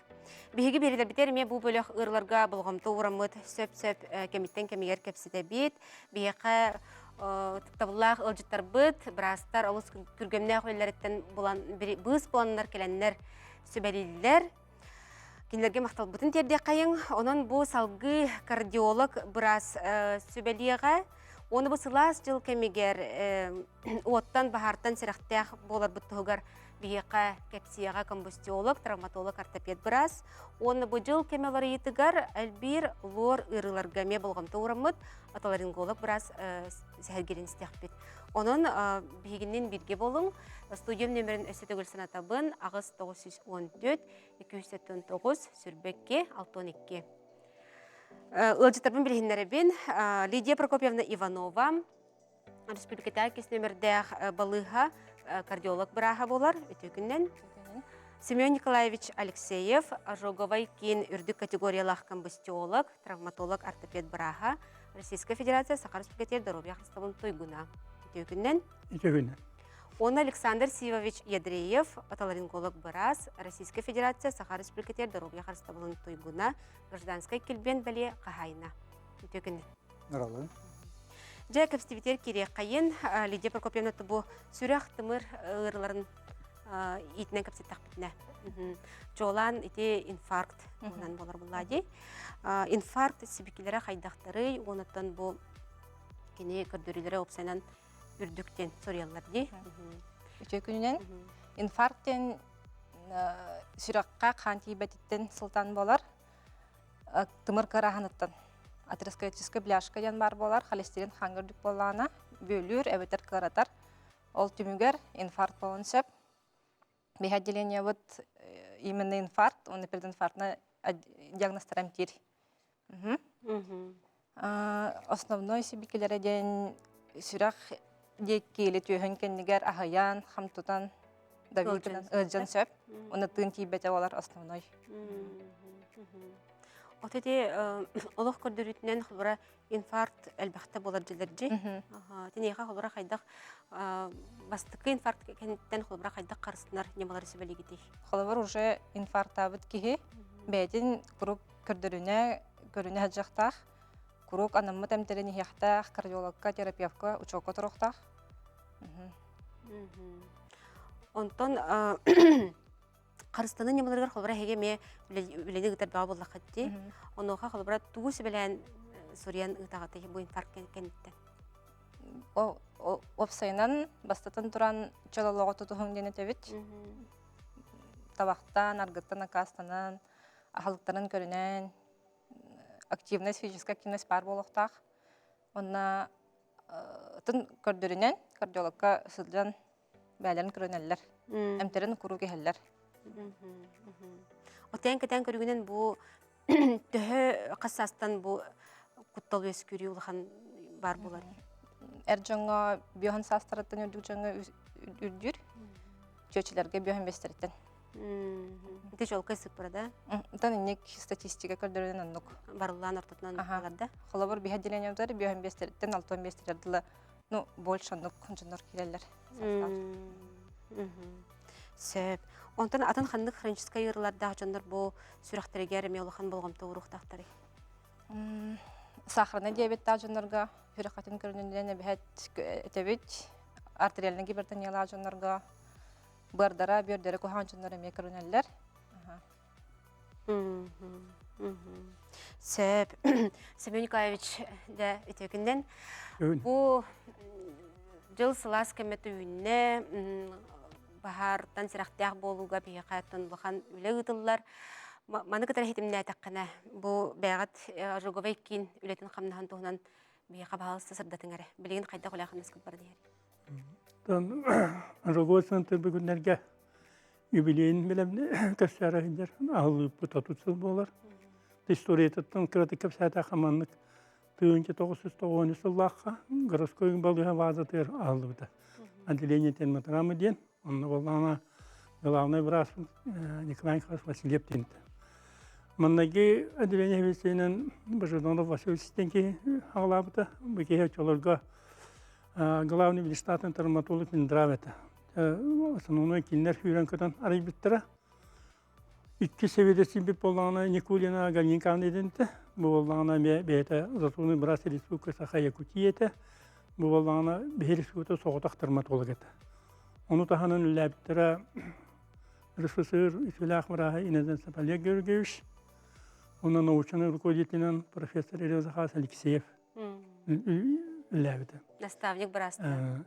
Биһиги биэриилэрбитигэр эмиэ бу бөлөх ыарыыларга болҕомто уураммыт сөп-сөп кэмиттэн кэмигэр кэпсэтэбит. Биһиэхэ ытыктабыллаах ыалдьыттарбыт, быраастар олус күргүөмнээх үлэлэриттэн булан, быыс буланнар кэлэннэр сүбэлииллэр. Кинилэргэ махталбытын тиэрдиэххэйиҥ. Онон бу салгыы кардиолог быраас сүбэлиэҕэ. Уонна бу сылаас дьыл кэмигэр уоттан, баһаартан сэрэхтээх буоларбыт туһугар биһиэхэ кэпсиэҕэ комбустиолог, травматолог, ортопед быраас. Уонна бу дьыл кэмэ уларыйыытыгар элбиир лор ыарыыларга эмиэ болҕомто уураммыт отоларинголог быраас сэһэргиирин истиэхпит. Онон биһигиннин бииргэ буолуҥ. Студиям нөмерин өссө төгүл санатабын. 8 914 279 22 62. Ыалдьыттарбын билиһиннэрэбин. Лидия Прокопьевна Иванова, республикатааҕы кис нөмердээх балыыһа кардиолог бырааһа буолар. Үтүө күннэн. Семен Николаевич Алексеев, ожоговай киин үрдүк категориялаах комбустиолог, травматолог, ортопед бырааһа, Российская Федерация Саха Республикатыгар доруобуйа харыстабылын туйгуна. Үтүө күннэн. Үтүө күннэн. Уонна Александр Сивович Ядреев, отоларинголог быраас, Российская Федерация Саха Республикатыгар доруобуйа харыстабылын туйгуна, гражданскай килбиэн бэлиэ хаһаайына. Үтүө күннэн. Нұралы. Дьэ, кэпсэтибитигэр киириэххэйин. Лидия Прокопьевна бу сүрэх тымыр ыарыыларын иитинэн кэпсэттэхпитинэ. Чуолаан ити инфаркт туһунан буолар буллаа дии. Инфаркт сибикилэрэ хайдахтарый, уонуттан бу кини көрдөрүүлэрэ уопсайынан үрдүк диэн суруйаллар дии. Үтүө күнүнэн. Инфаркт диэн сүрэххэ хаан тиийбэтиттэн сылтаан буолар. Тымыр кыараһыныттан атеросклеротическая бляшка диэн баар буолар, холестерин хааҥҥа үрдүк буоллаҕына, бүөлүүр эбэтэр кыаратар. Ол түмүгэр инфаркт буолуон сөп. Биһи отделениебыт именно инфаркт уонна прединфарктный диагнозтара эмтиир. Основной сибикилэрэ диэн сүрэх диэки или түөһүн кэннигэр аһыйан, хам тутан, давилканан ыалдьан сөп. Уонна тыын тиийбэтэ буолар основной. От ити олох көрдөрүүтүнэн холобура инфаркт элбэхтэ буолар дьилэр дьи. Тиниэхэ холобура хайдах бастакы инфаркт кэнниттэн холобура хайдах харыстынар ньымалары сүбэлиигитий? Холобур уже инфарктаабыт киһи бэйэтин куруук көрдөрүнэ көрүнэ сылдьыахтаах, куруук анаммыт эмтэрин иһиэхтээх, кардиологка, терапевка учуокка туруохтаах. Онтон харыстаныы ньымаларыгар холобура эһиги эмиэ үлэни ыытар бөҕө буоллаххыт дии. Онуоха холобура тугу сүбэлээн суруйан ыытаҕытый бу инфаркт кэнниттэн? Уопсайынан бастатан туран чөл олоҕу тутуһуҥ диэн этэбит. Табахтан, аргыттан аккаастанан, аһылыктарын көрүнэн, активность, физическая активность баар буолуохтаах. Уонна тын көрдөрүнэн, кардиологка сылдьан бээлэрин көрүнэллэр, эмтэрин куруук иһэллэр. Отен кэтэн көрүгүнэн бу төһө хас саастан бу куттал үөскүүрүү улахан баар буолар? Эр дьоҥҥо биоһун саастарыттан үрдүк дьоҥҥо үрдүүр, чүөчэлэргэ биоһун бэстэриттэн. Ити чуолкай сыппыра да? Онтон инник статистика көрдөрүнэн оннук. Барыллаан ортотунан ылар да? Холобур, биһ отделениебытыгар биоһун бэстэриттэн алтан бэстэрэр дылы ну, больше оннук дьоннор киирэллэр. Сөп. Онтон атын ханнык хроническай ыарыылардаах дьоннор бу сүрэхтэригэр эмиэ улахан болҕомто ууруохтаахтарый? Сахарный диабеттаах дьоннорго сүрэххитин көрүнүнэн эбэһэт этэбит. Артериальный гипертониялаах дьоннорго быардара, бүөрдэрэ куһаҕан дьоннор эмиэ көрүнэллэр. Сөп. Семен Николаевич, дьэ, үтүө күннэн. Бу дьыл сылаас кэмэ түүннэ баһаартан сэрэхтээх буолууга биһиэхэ улахан үлэ ыытыллар. Маны кытары иһитимнээтэххинэ, бу бэйэҕит ожоговай киин үлэтин хамнаһын туһунан биһиэхэ баһаалыста сырдатыҥ эрэ. Билигин хайдах үлэ хамнаскыт баран иһэр? Ожоговой центр бүгүннэргэ юбилейын билэмни көрсөөрө сылдьар аһыллыыппыт 30 сыл буолар. Историятыттан кыратык кэпсээтэххэ маннык. 1993 сыллаахха городской балыыһа баазатыгар аһыллыбыта. Отделение термотравмы диэн. Онно буоллаҕына главный врач Николай Николаевич Васильев диэн. Маннайгы отделение сэбиэдиссэйинэн Божедонов Василий диэн киһи аҕалаабыта. Бу киһи оччолорго главный внештатный травматолог Минздрав этэ. Основной кинилэр сүүрэн-көтөн арыйбыттара. Икки сэбиэдиссэйбит буоллаҕына Никулина Галина Николаевна диэнтэ. Бу буоллаҕына эмиэ бэйэтэ заслуженный врач Республика Саха Якутия этэ. Бу буоллаҕына биһи республика соҕотох травматолог этэ. Ону таһынан үлэлээбиттэрэ РСФСР үтүөлээх враһа Иноземцев Олег Георгиевич уонна научнай руководителинэн профессор Илья Захарович Алексеев үлэлээбитэ. Наставник быраастар.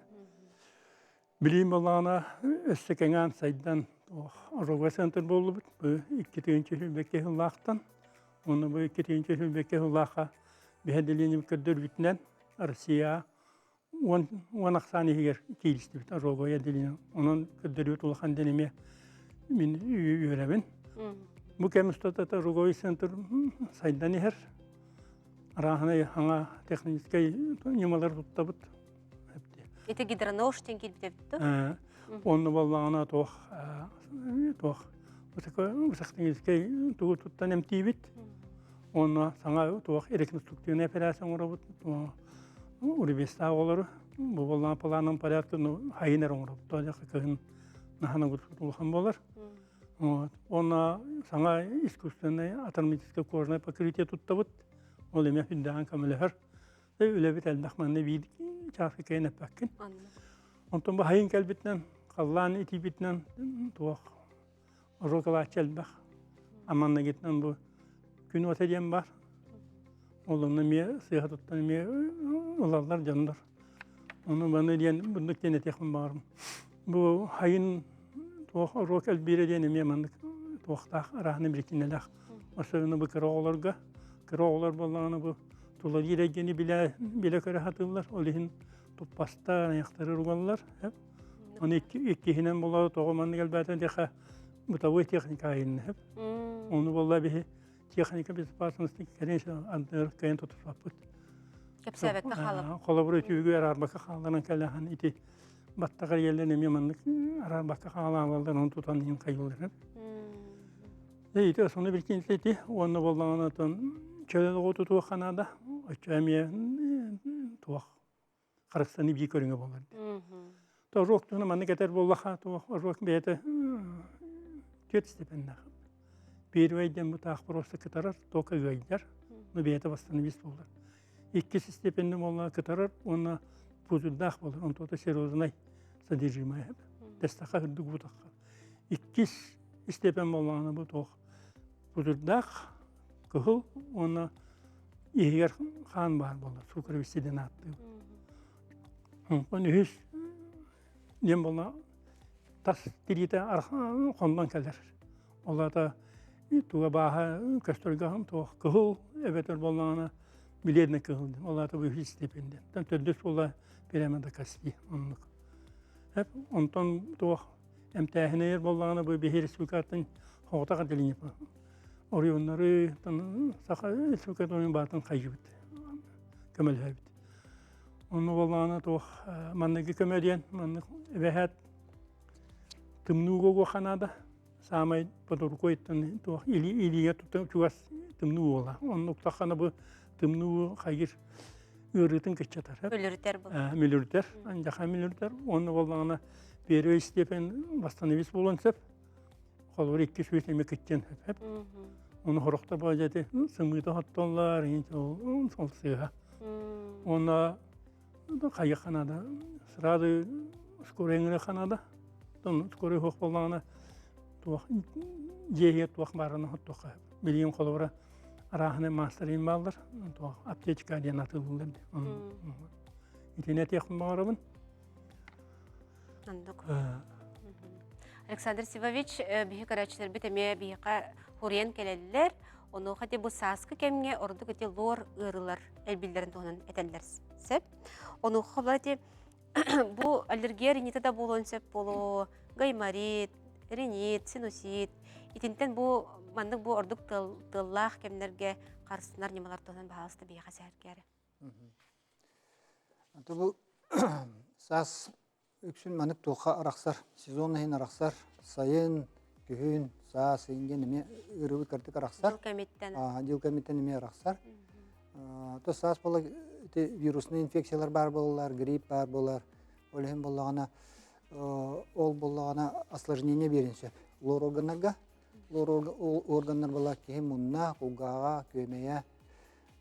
Билиим балаана өссө кэҥээн сайдан ожоговай центр буоллубут. Бу 2 сыллаахтан уонна бу 2 сыллаахха биһэ отделением көрдөрбүтүнэн Россия 10 ахсаан иһигэр кииристибит ожоговай отделение. Онон көрдөрүүт улахан диэн эмиэ мин үөрэбин. Бу кэм устата ожоговай центр сайдан иһэр. Арааһынай хаҥа техническэй ньымалар туттабыт. Ити гидронож диэн киирбит эбит дуо? Онно буоллаҕына туох туох высокотехническэй тугу туттан эмтиибит. Онно саҥа туох реконструктивная операция оҥоробут. Урбестаах оҕолору бу буоллаҕына планом порядка ну хайын эрэ оҥоробут. Тоҕо кыһын наһана улахан буолар. Вот. Онно саҥа искусственное атомическое кожное покрытие туттабыт. Ол эмиэ үрдээн көмөлөһөр. Үлэбит элбэх манна биир чааска кэйэн эппэккин. Онтон бу хайын кэлбитинэн, халлаан итийбитинэн туох ожогалааччы элбэх. Аманнагитынан бу күн уота диэн бар. Ол онно эмиэ сыыһа туттан эмиэ ылаллар дьоннор. Ону баны диэн бunduk диэн этиэхпин баҕарым. Бу хайын туох оруок элбиирэ диэн эмиэ маннык туохтаах арааһына биричиинэлээх. Особенно бу кыра оҕолорго. Кыра оҕолор буоллаҕына бу тулалыыр эйгэни билэ билэ көрө сатыыллар. Ол иһин туппастар, айахтары уругаллар. Оны иккиһинэн буолла тоҕо маннык элбээтэ диэхэ бытовой техника айынна. Ону буолла биһи техника безопасности конечно андыр кыайан тутуспаппыт. Кэпсээбэккэ хаалап. Холобур үтүгү араарбакка хаалларан кэлэһэн ити баттаҕар иэллэн эмиэ маннык араарбакка хаалаалалар оны тутан иһин хайыллар. Ити основной причина ити уонна буоллаҕына чөл оҕо тутуох ханаада оччо эмиэ туох харыстаны бии көрүҥэ буолар. Ожог туһунан маннык этэр буоллаха туох ожог бэйэтэ түөрт степеннээх. Первый диэн бу таах просто кытарар, только ыайдар, но бэйэтэ восстановист буолар. Иккис степеннэ буолла кытарар уонна пузырдаах буолар, онтуота серозный содержимое. Тэстаха үрдүк бутахха. Иккис степен буоллаҕына бу туох пузырдаах, кыһыл уонна иһигэр хаан баар буолар, сукровиси диэн ааттыыбыт. Онтон үһүс диэн буолла тас тириитэ хоннон кэлэр. Ол аата туга бааһа көстөргө туох кыһыл эбэтэр буоллаҕына бледный кыһыл диэн. Ол аата бу үһүс степень диэн. Төрдүс буолла прямо до кости оннук. Онтон туох эмтээһинэ буоллаҕына бу биһи республикаттан хоҕутах отделение оройуоннары Саха республикатын баатын хайыыбыт көмөлөһөбүт. Онно буоллаҕына туох манныгы көмө диэн маннык эбэһээт тымныы уоха наада. Саамай под рукой туох илиигэ тута чугас тымныы уола. Онно уктаххана бу тымныы хайыр ыарыытын кыччатар. Мүлүрүтэр бу. Мүлүрүтэр, анжаха мүлүрүтэр. Онно буоллаҕына первый степень восстановить буолуон сөп. Холобур 200 эми кыччан сөп. Оны хорохто баажати сымыыта хоттоллар, ол сыыһа. Онно хайы ханада сразу скорый ыҥыры ханада. Тон скорый хуох боллаҕына туох дьиэһиэ туох баарына хоттуохха. Билигин холобура арааһынай маастарыйым бааллар. Туох аптечка диэн атыылыыллар. Итини этиэхпин баҕарабын. Оннук. Александр Сивович, биһи көрөөччүлэрбит эмиэ биһиэхэ хуруйан кэлэллэр. Онуоха ити бу сааскы кэмҥэ ордук ити лор ыарыылар элбиллэрин туһунан этэллэр сөп. Онуоха холобура ити бу аллергия ринита да буолуон сөп буолуо, гайморит, ринит, синусит. Итинтэн бу маннык бу ордук тыаллаах кэмнэргэ харыстанар ньымалар туһунан баһаалыста биһиэхэ сэһэргээри. Аты бу саас үксүн маннык туохха арахсар, сезон иһин арахсар, сайын, күһүн, саас иһин эмиэ ыарыыбыт кырдык арахсар. Дьыл кэмиттэн. Дьыл кэмиттэн эмиэ арахсар. То саас буола ити вирусный инфекциялар баар буолаллар, грипп баар буолар. Ол иһин буоллаҕына ол буоллаҕына осложнение биэрин сөп. Лор органнарга, лор органнар буолла киһи мунна, кулгааҕа, күөмэйэ,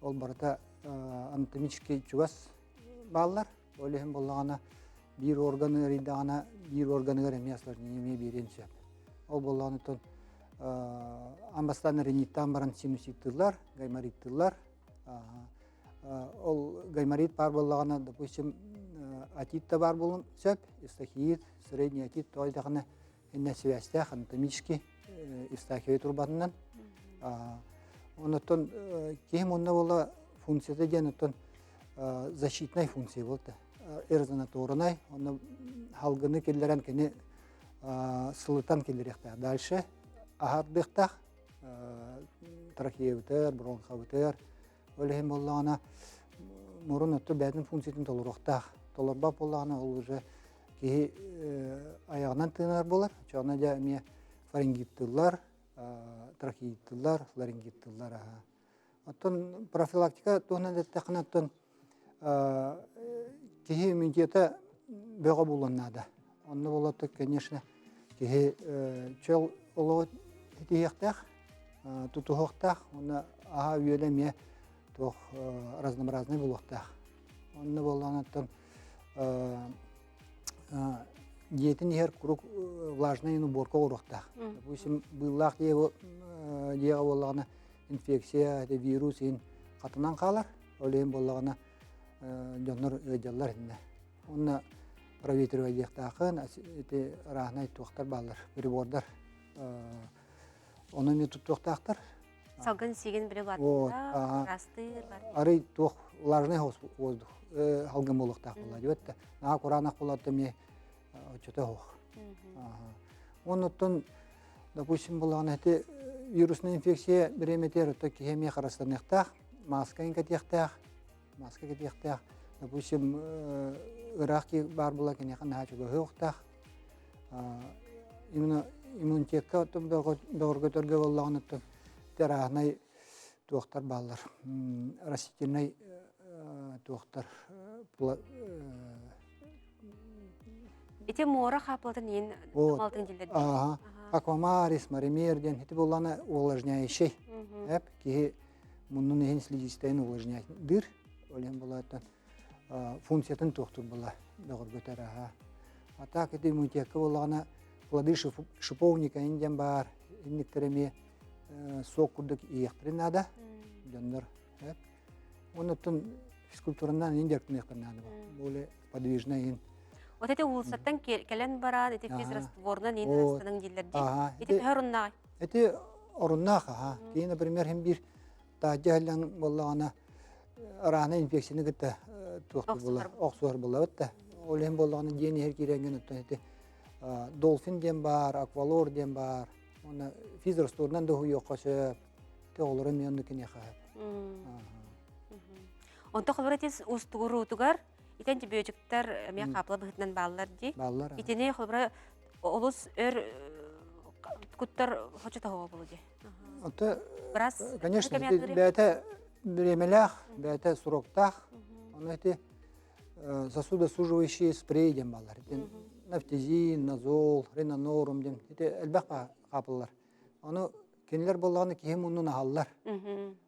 ол барыта анатомический чугас бааллар. Ол иһин буоллаҕына биир орган ыарыйдаҕына биир органыгар эмиэ осложнение эмиэ биэриэн сөп. Ол буоллаҕына оттон аан бастаан риниттаан баран синуситтыыллар, гаймориттыыллар. Ол гайморит баар буоллаҕына, допустим, отит да баар буолуон сөп, эстахиит, средний отит тоҕойдоҕуна иннэ сибээстээх анатомический Евстахия турбатынан. Оннуттан киһи мунна буола функцията диэн оттон защитнай функция буолта. Резонаторнай, онно халгыны киллэрэн кини сылытан киллэриэхтээх. Дальше аһардыахтаах трахеябытыр, бронхабытыр. Ол иһин буоллаҕына мурун отту бэйэтин функциятын толоруохтаах. Толорбот буоллаҕына ол уже киһи айаҕынан тыынар буолар. Оччоҕуна дьэ эмиэ фарингиттыллар, трахеиттыллар, ларингиттыллар аһа. Оттон профилактика туһунан эттэххинэ, оттон киһи иммунитета бөҕө буолуон наада. Онно буолуоттук, конечно, киһи чөл олоҕу ситиһиэхтээх, тутуһуохтаах, уонна аһа үөлэ эмиэ туох разнообразнай буолуохтаах. Онно буоллаҕына оттон дьиэтин иһэр куруук влажнай уборка оҥоруохтаах. Допустим, быыллаах дьиэ дьиэҕэ буоллаҕына инфекция, это вирус иһин хатанан хаалар. Ол иһин буоллаҕына дьоннор ыалдьаллар иннэ. Уонна проветривайдыахтаахын, ити ырааһынай туохтар бааллар, прибордар. Ону эмиэ туттуохтаахтар. Салгын сиигин билэ улаатта, ыраастыыр бар. Арый туох влажный воздух халгын буолуохтаах буолла диэбэт да. Наһаа кураанах буолаат эмиэ оччото суох. Оннуттан, допустим, буоллаҕына ити вирусная инфекция бириэмэтигэр оттон киһи эмиэ харыстаныахтаах, маска кэтиэхтээх, маска кэтиэхтээх. Допустим, ыраах киһи баар буолла киниэхэ наһаа чугаһыахтаах. Именно иммунитекка оттон бөҕөргөтөргө буоллаҕына оттон ити туохтар бааллар растительнай туохтар Ити муора хаапылатын иин алтын диллер. Ага. Аквамарис, маример диэн ити буоллаҕына увлажняющий. Эп киһи муннун иһин слизистайын увлажняйдыыр. Ол иһин буолааттан функциятын туохтуур була бөҕөргөтөр аха. А так ити иммунитекка буоллаҕына плоды шиповника диэн баар инниктэр эмиэ суох курдук иһиэхтэрин наада дьоннор. Оннуттан физкультуранан иин дьарыктаныахтарын наада более подвижная иин. Вот эти уулуссаттан кэлэн баран ити физрастворунан иин ырастаның дииллэр дии. Ити төһө оруннаах? Ити оруннаах аха. Киин, например, хим биир таһдьа иһэллэн буоллаҕына араана инфекцияны кытта туохтур буолар, охсуһар буолабыт да. Ол иһин буоллаҕына диэн иһэр киирэнген оттон ити долфин диэн баар, аквалор диэн баар. Уонна физрастворунан да уһуйуохха сөп. Ити оҕолоро эмиэ оннук киниэхэ сөп. Онто холобура ити устугуруутугар ити антибиотиктар эмиэ хаапыла быһыытынан бааллар дии. Бааллар. Итини холобура олус өр куттар хочо тоһоҕо болу дии. Ото, конечно, бэйэтэ бириэмэлээх, бэйэтэ сроктаах. Ону ити сосудосуживающие спрей диэн бааллар. Нафтизин, назол, ренонорум диэн ити элбэх хаапыллар. Ону кинилэр буоллаҕына киһи муннун аһаллар.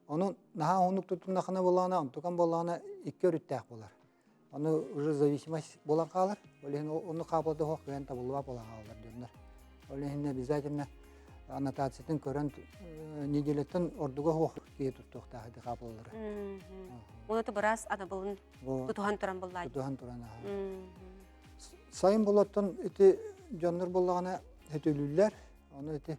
Ону наһаа уһуннук тутуннахына буоллаҕына, онтукан буоллаҕына икки өрүттээх буолар. Ону уже зависимость буолан хаалар. Ол иһин ону хаапылата суох кыайан табыллыбат буолан хаалаллар дьоннор. Ол иһин обязательно аннотациятын көрөн неделяттан ордуга суох киһи туттуохтаах ити хаапылалары. Оны быраас анабылын тутуһан туран буллаа. Тутуһан туран аха. Сайын болоттон ити дьоннор буоллаҕына өтөлүүллэр. Ону ити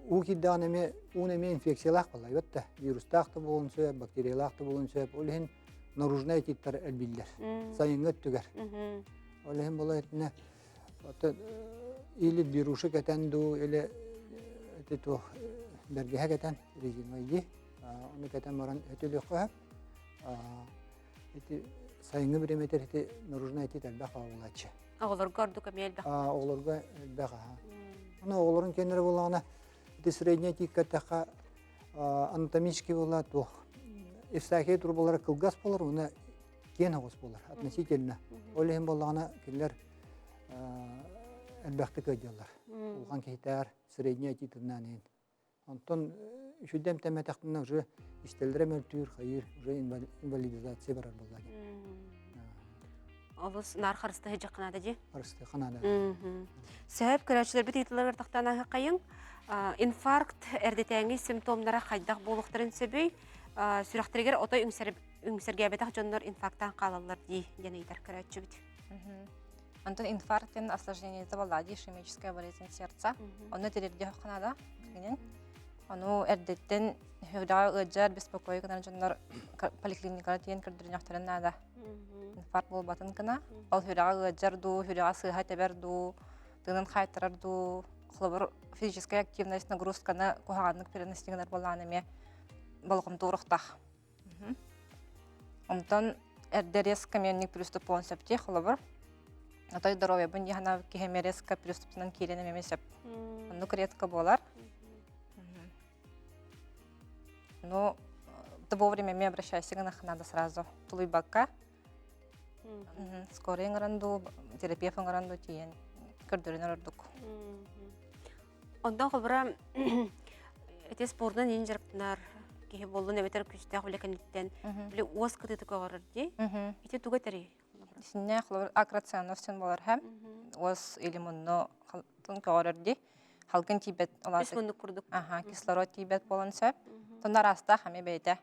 уу киирдэҕинэ эмиэ уун эмиэ инфекциялаах буолла да вирустаах да буолуон сөп, бактериялаах да буолуон сөп. Ол иһин наружнай отиттар элбииллэр. Сайыҥҥы өттүгэр. Ол иһин буола итинэ или беруши кэтэн дуу, или ити туох бэргэһэ кэтэн резиновый дии. Ону кэтэн баран өтөлүөххэ сөп. Ити сайыҥҥы бириэмэтэр ити наружная отит элбэх буолааччы. Оҕолорго ордук эмиэ элбэх. Оҕолорго элбэх аха. Аны оҕолорун кэннэрэ буоллаҕына ити средняя тииккэттэххэ анатомический буолла туох Евстахия трубалара кылгас буолар уонна киэн оҕус буолар относительно. Ол иһин буоллаҕына кинилэр элбэхтик ыалдьаллар. Улахан киһитээр средняя отитынан иһин. Онтон үчүгэй эмтэммэтэхпинэ уже истэллэрэ мөлтүүр, хайыыр, уже инвалидизация барар буолла диэн. Олус наар харыстыһы дьахханаада дии. Харыстыха наада. Сөп, көрөөччүлэрбит ыйытылар тахтаан аһыаххайыҥ. Инфаркт эрдэтээҥи симптомнара хайдах буолуохтарын сөбүй? Сүрэхтэригэр отой үҥсэргээбэтэх дьоннор инфарктаан хаалаллар дии диэн ыйытар көрөөччүбүт. Онтон инфаркт диэн осложнениета буолла дии, ишемическая болезнь сердца. Онно тириэрдиэх наада билигин. Ону эрдэттэн сүрэҕэ ыалдьар, беспокой гынар дьоннор поликлиникаҕа тиийэн көрдөрүнүөхтэрин наада. Инфаркт буолбатын гына. Ол сүрэҕэ ыалдьар дуу, сүрэҕэ сыыһа тэбэр дуу, тыынын хаайтарар дуу, холобур, физическая активность, нагрузканы куһаҕаннык перенести гынар буоллаҕына эмиэ болҕомто уруохтаах. Онтон эрдэ резко миэнник приступуон сөп дии холобур. Отой здоровьебын дии санаабыт киһи эмиэ резко приступунан киирэн эмиэ сөп. Оннук редко буолар. Ну, ты вовремя эмиэ обращайся гынах надо сразу. Тулуйбакка. Скорый ыҥыран дуу, терапевт ыҥыран дуу тиийэн көрдөрүнэр ордук. Онтон холобура ити спордунан иин дьарыктанар киһи буоллун эбэтэр күүстээх үлэ кэнниттэн били уос кытыыта көҕөрөр дии. Ити туга этэрий? Исиннэ холобур акроцианоз диэн буолар һэм. Уос или мунну көҕөрөр дии. Халгын тиийбэт Үс муннук курдук. Аха, кислород тиийбэт буолан сөп. Тонна араастаах эмиэ бэйэтэ.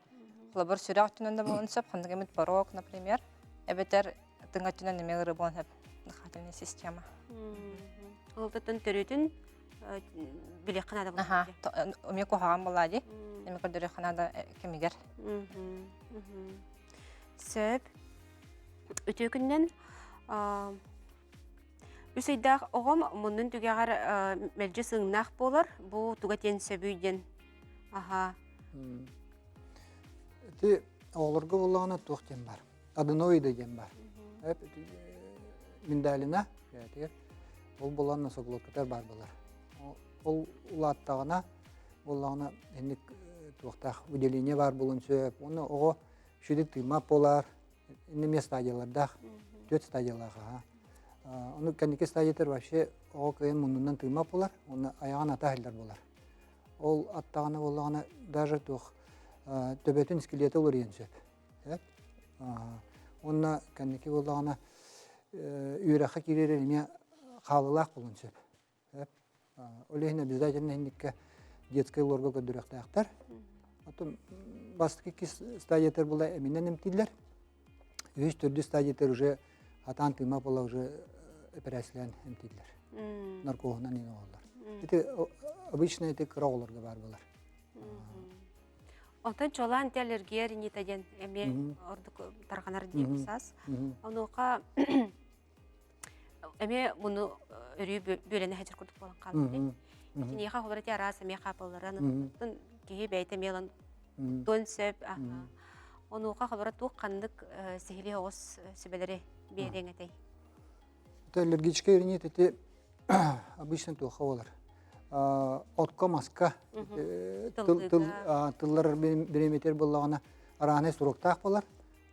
Холобур сүрэх өттүнэн да буолан сөп, ханнык эмит порог, например, эбэтэр тыҥа өттүнэн эмиэ ыарыы буолан сөп. Дыхательная система. Ол оттон төрүтүн билиэххэ наада буолла. Эмиэ куһаҕан буолла дии. Эмиэ көрдөрүөххэ наада кэмигэр. Сөп. Үтүө күннэн үс ыйдаах оҕом муннун түгэҕэр мэлдьи сыҥнаах буолар. Бу туга диэн сөбүй диэн. Аха. Ити оҕолорго буоллаҕына туох диэн бар. Аденоида диэн бар. Миндалина ол буолан носоглоткатар баар буолар. Ол улааттаҕына буоллаҕына инник туохтаах выделение баар буолуон сөп. Уонна оҕо үчүгэй тыыммат буолар. Инни эмиэ стадиялардаах, түөрт стадиялаах аха. Ону кэнники стадиятар вообще оҕо кыайан муннунан тыыммат буолар, уонна айаҕын ата иһиллэр буолар. Ол аттаҕына буоллаҕына даже туох төбөтүн скелета уларыйан сөп. Уонна кэнники буоллаҕына үөрэххэ киирэр эмиэ хаалылаах буолуон сөп. Ол иһин обязательно иһинниккэ детскай лорга көрдөрүөхтээхтэр. Оттон бастакы иккис стадиятар була эминэн эмтииллэр. Үһүс, төрдүс стадиятар уже атаан тыыма була уже эпэрээсилээн эмтииллэр. Наркоһунан иин оҕолор. Ити обычно ити кыра оҕолорго баар буолар. Онтон чолаан те аллергия ринита диэн эмиэ ордук тарҕанар диэн саас. Онуоха эмиэ муну өрүү бүөлэнэ сылдьар курдук буолан хаалбыт. Итиниэхэ холор ити араас эмиэ хаапалларын киһи бэйэтэ эмиэ ылан туон сөп. Онуоха холоро туох ханнык сиһилии оҕус сүбэлэри биэриэҥ этэй? Это аллергическая ринит ити обычно туохха буолар. Отко, маска тыллар бириэмэтигэр буоллаҕына араанай суруктаах буолар.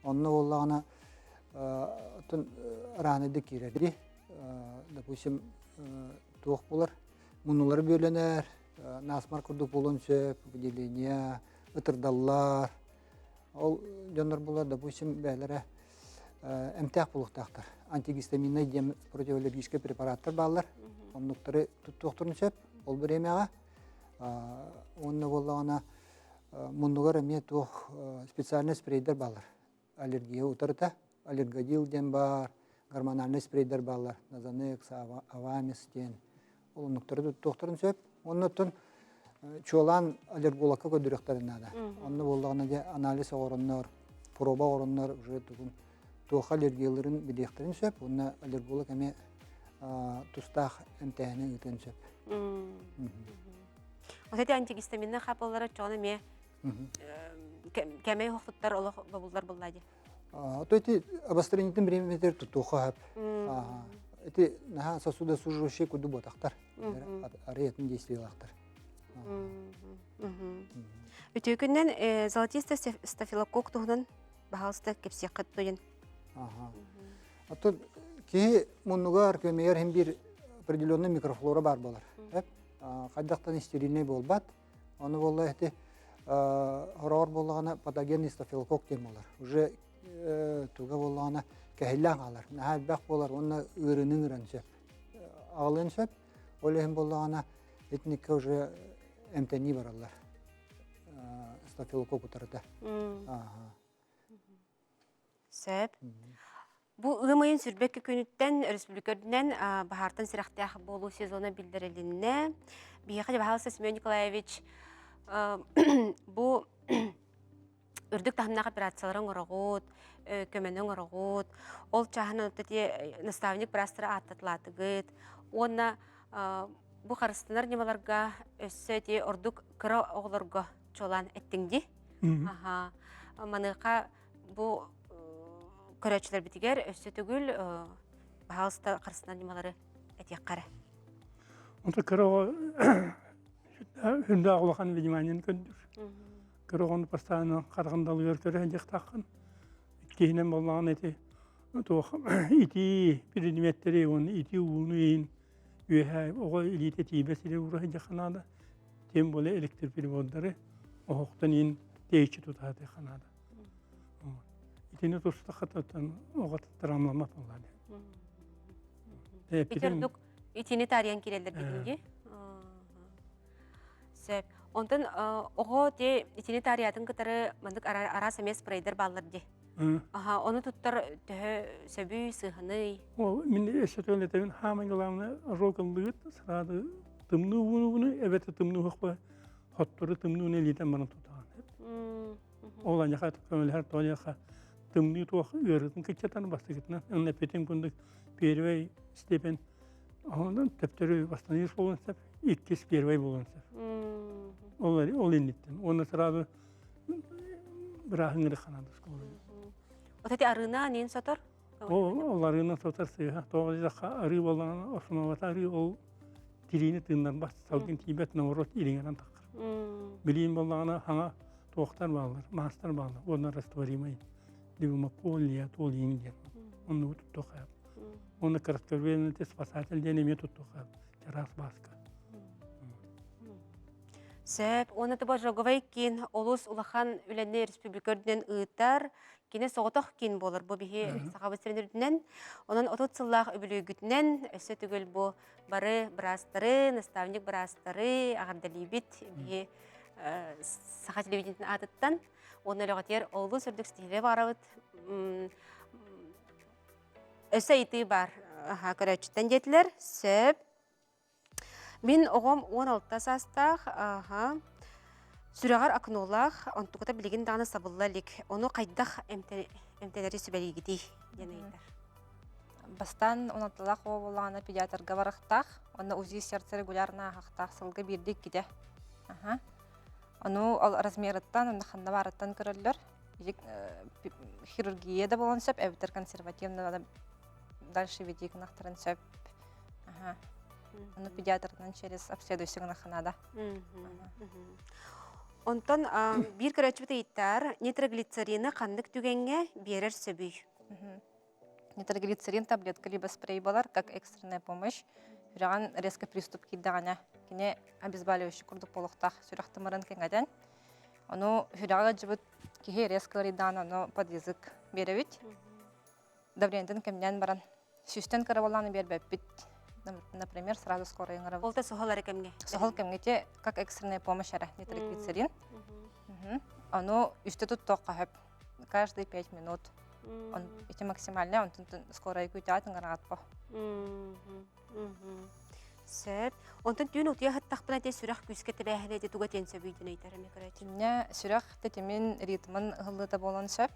Онно буоллаҕына оттон араанайда киирэр. Допустим, туох буолар? Муннулары бүөлэнэр, насморк курдук буолуон сөп, выделение, ытырдаллар. Ол дьоннор булар, допустим, бээлэрэ эмтээх буолуохтаахтар. Антигистаминнай диэн противоаллергическай препараттар бааллар. Оннуктары туттуохтарын сөп ол бириэмэҕэ. Уонна буоллаҕына муннугар эмиэ туох специальный спрейдер бааллар. Аллергия утарыта, аллергодил диэн баар, гормональный спрейдер бааллар, Назанекс, Авамис диэн. Ол оннуктары туттуохтарын сөп. Оннуттан чуолаан аллерголокка көрдөрүөхтэрин наада. Онно буоллаҕына дьэ анализ оҥороннор, проба оҥороннор уже тугун туохха аллергияларын билиэхтэрин сөп. Уонна аллерголог эмиэ тустаах эмтээһини ыытыан сөп. Вот эти антигистаминные хаапаллара чоҕун эмиэ. Кэмэй хохтуттар олох бобуллар булла ди. То эти обострениетин бириметер тутуха хап. Эти наха сосудосуживающие куду ботахтар. Арыятын действиялахтар. Үтүө күннэн золотистый стафилококк туһунан баһаалыста кэпсиэххит туйун. Оттон киһи муннугар көмөйөр хим бир определенный микрофлора бар болар. Хайдахтан стерильный болбат. Ону болла эти хороҕор буоллаҕына патогенный стафилококк диэн буолар. Уже туга буоллаҕына кэһиллээн хаалар. Наһаа элбэх буолар уонна ыарыыны ыҥыран сөп. Аҕалыан сөп. Ол иһин буоллаҕына итинниккэ уже эмтэнии бараллар. Стафилококк утарыта. Сөп. Бу ыам ыйын сүрбэкки күнүттэн өрөспүүбүлүкэ үрдүнэн баһаартан сэрэхтээх буолуу сезона биллэрилиннэ. Биһиэхэ баһаалыста Семен Николаевич бу үрдүк таһымнаах операциялары оҥороҕут, көмөнү оҥороҕут. Ол чааһынан наставник быраастары ааттатылаатыгыт. Уонна бу харыстанар ньымаларга өссө ити ордук кыра оҕолорго чуолаан эттиҥ дии. Аха. Маныаха бу көрөөччүлэрбитигэр өссө төгүл баһаалыста харыстанар ньымалары этиэххэ эрэ. Онто кыра оҕо сүрдээх улахан вниманиены көрдүр. Кыра оҕону постоянно хараҕын далыгар көрө сылдьыахтааххын. Иккиһинэн буоллаҕына ити туох итии предметтэри уонна итии ууну иһин үөһээ оҕо илиитэ тиийбэт сирэ уура сылдьыахха наада. Тем более электроприбордары оһохтон иһин тэйиччи тутаатыахха наада. Итини тустаххатыттан оҕо травмаламмат буоллаа дии. Ити ордук итини таарыйан киирэллэр дии. Сөп. Онтон оҕо те итини таарыйаатын кытары маннык араас эмиэ спрейдер бааллар дии. Аха, ону туттар төһө сөбүй, сыһаный? Ол мин өссө төгүл этэбин, хаамай главное ожог ыллыгыт, сразу тымныы ууну эбэтэ тымныы уһукпа хоттору тымныы илиитэн баран тутаҕын. Ол аньаха көмөлөһөр тоҕо тымныы туох ыарыытын кыччатан бастакытынан онно эппитим курдук первый степень онон төптөрү восстановить буолуон сөп, иккис первый буолуон сөп. Ол ол инниттэн. Уонна сразу бырааһыҥҥыры ханан школа. Вот эти арыына нин сотор? Ол ол арыына сотор сыыһа. Тоҕо диэтэххэ арыы буоллаҕына основата арыы ол тириини тыыннарбат, салгын тиийбэт наоборот ириҥэрэн таххар. Билиин буоллаҕына хаҥа туохтар бааллар, маастар бааллар, уонна растворимый либомокол, лиатол иҥ диэн. Оннугу туттуохха. Уонна кратковременный спасатель диэн эмиэ туттуохха чараас бааска. Сөп. Уонна Тобожоговай киин олус улахан үлэни республика үрдүнэн ыытар. Кини соҕотох киин буолар бу биһи Сахабыт сирин үрдүнэн. Онон 30 сыллаах үбүлүөйгүтүнэн өссө төгүл бу бары быраастары, наставник быраастары аҕардалиибит биһи Саха телевидениетин аатыттан. Уонна үлэҕитигэр олус үрдүк ситиһиилэри баҕарабыт. Өссө ыйытыы баар. Көрөөччүттэн диэтилэр. Сөп. Мин оҕом 16 саастаах, аха, сүрэҕэр окнолаах, онтуката билигин даҕаны сабылла илик. Ону хайдах эмтэнэри сүбэлиигитий диэн ыйытар. Бастаан 16-лаах оҕо буоллаҕына педиатрга барыахтаах, онно УЗИ сердца регулярно ааһахтаах, сылга биирдэ иккитэ. Аха. Ону ол размерыттан, онно ханна баарыттан көрөллөр. Хирургия да буолуон сөп, эбэтэр консервативно дальше веди гынахтарын сөп. Ага. Ону педиатрынан через обследующий гынахха наада. Онтон биир көрөөччүбүт ыйыттар, нитроглицерины ханнык түгэҥҥэ биэрэр сөбүй? Нитроглицерин таблетка либо спрей болар, как экстренная помощь. Сүрэҕин резко приступ киирдэҕинэ, кини обезболивающий курдук буолуохтаах сүрэх тымырын кэҥэтэн. Ону сүрэҕэ ыалдьыбыт киһи резко ыарыйдаҕына, ону под язык биэрэбит. Давлениетын кэмнээн баран, сүүстэн кыра буоллаҕына биэрбэппит. Например, сразу скорая ыҥырабыт. Ол да суһал эрэ кэмҥэ. Суһал кэмҥэ те как экстренная помощь эрэ, нитроглицерин. Ону үстэ туттуохха сөп. Каждые 5 минут. Он, ити максимальный, онтон скорая күүтэҕит ыҥыраҕат Сөп. Онтон түүн утуйа сыттахпына те сүрэх күүскэ тэбээһинэ ити туга тиэн сөбүйдүн ыйтар эми көрөөччү. Кинне сүрэх тэтимин ритмин ыһыллыыта буолан сөп.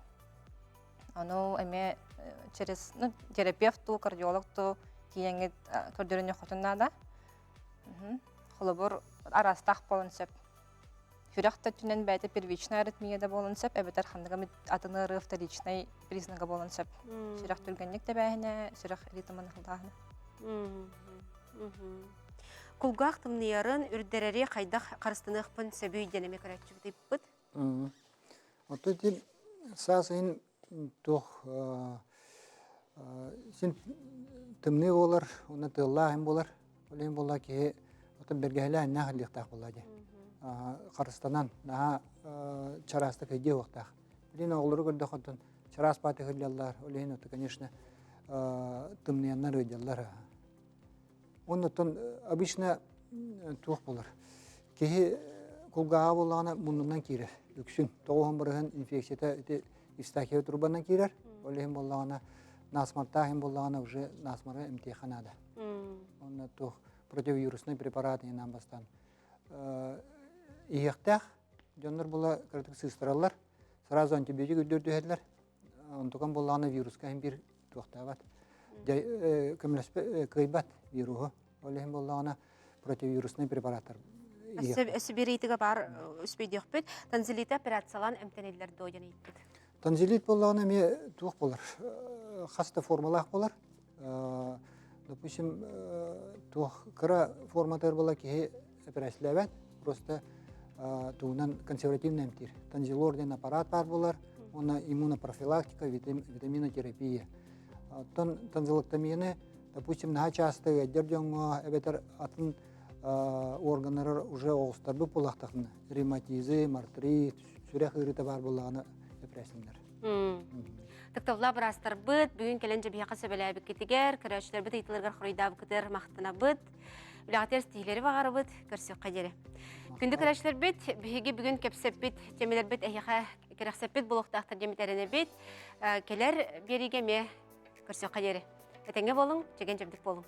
Ону эмиэ через ну, терапевт туу, кардиолог туу тиийэҥҥит көрдөрүнүөххүтүн наада. Холобур, араастаах буолан сөп. Сүрэх да өттүнэн бэйэтэ первичная аритмия да буолуон сөп, эбэтэр ханнык эмит атын ыарыы вторичнай признака буолуон сөп. Сүрэх түргэнник тэбээһинэ, сүрэх ритмын ыһыллааһына. Кулгаах тымныйарын үрдэрэри хайдах харыстаныахпын сөбүй диэн эмиэ көрөөччүбүт ыйыппыт. Оттон ити саас ыйын туох син тымныы буолар, уонна тыаллаах иһин буолар. Ол иһин буолла киһи оттон бэргэһэлээн наах илиэхтээх буолла дии. Харыстанан наһаа чараастык өйдүө уохтаах. Билин оҕолору көрдөххө оттон чараас бааты ыһыллаллар. Ол иһин это, конечно, тымныйаннар ыйдаллар. Оннуттан обычно туох буолар? Киһи кулгааҕа буоллаҕына муннунан киирэр. Үксүн тоҕуһун бырыһын инфекцията ити Евстахия трубанан киирэр. Ол иһин буоллаҕына насморктаах иһин буоллаҕына уже насморы эмтиэхэ наада. Онно туох противовируснай препарат иһин бастаан иһиэхтээх. Дьоннор була кыратык сыыстараллар. Сразу антибиотик үрдүөр түһэллэр. Онтукан буоллаҕына вируска иһин биир туохтаабат. Көмөлөспө кыайбат вируһу. Ол иһин буоллаҕына противовируснай препараттар Өссө биир ыйытыга баар үспүйдүөхпүт. Танзилиты операциялаан эмтэниллэр дуо диэн ыйыппыт. Танзилит буоллаҕына эмиэ туох буолар? Хас да формалаах буолар. Допустим, туох кыра форматыгар буола киһи эпэрээссийэлээбэт, просто тугунан консервативно эмтиир. Танзилор диэн аппарат баар буолар, уонна иммунопрофилактика, витаминотерапия. Оттон танзилоктомияны, допустим, наһаа часто ыалдьар дьоҥҥо эбэтэр атын органнары уже оҕустарбыт буоллахтарына, ревматизм, артрит, сүрэх ыарыыта баар буоллаҕына эпэрээссийэлэнэр. Тыкталлаа быраастарбыт бүгүн кэлэн дьэбиһэхэ сөбэлээбиккитигэр, көрөөччүлэрбит ыйытыларыгар хоруйдаабыккытыгар махтанабыт. Үлэҕитигэр ситиһиилэри баҕарабыт, көрсүөххэ диэри. Күндү көрөөччүлэрбит, биһиги бүгүн кэпсэппит тиэмэлэрбит эһиэхэ кэрэхсэппит буолуохтаахтар диэммит эрэнэбит. Кэлэр биэриигэ эмиэ көрсүөххэ диэри. Этэҥҥэ буолуҥ, чэгиэн-чэбдик буолуҥ.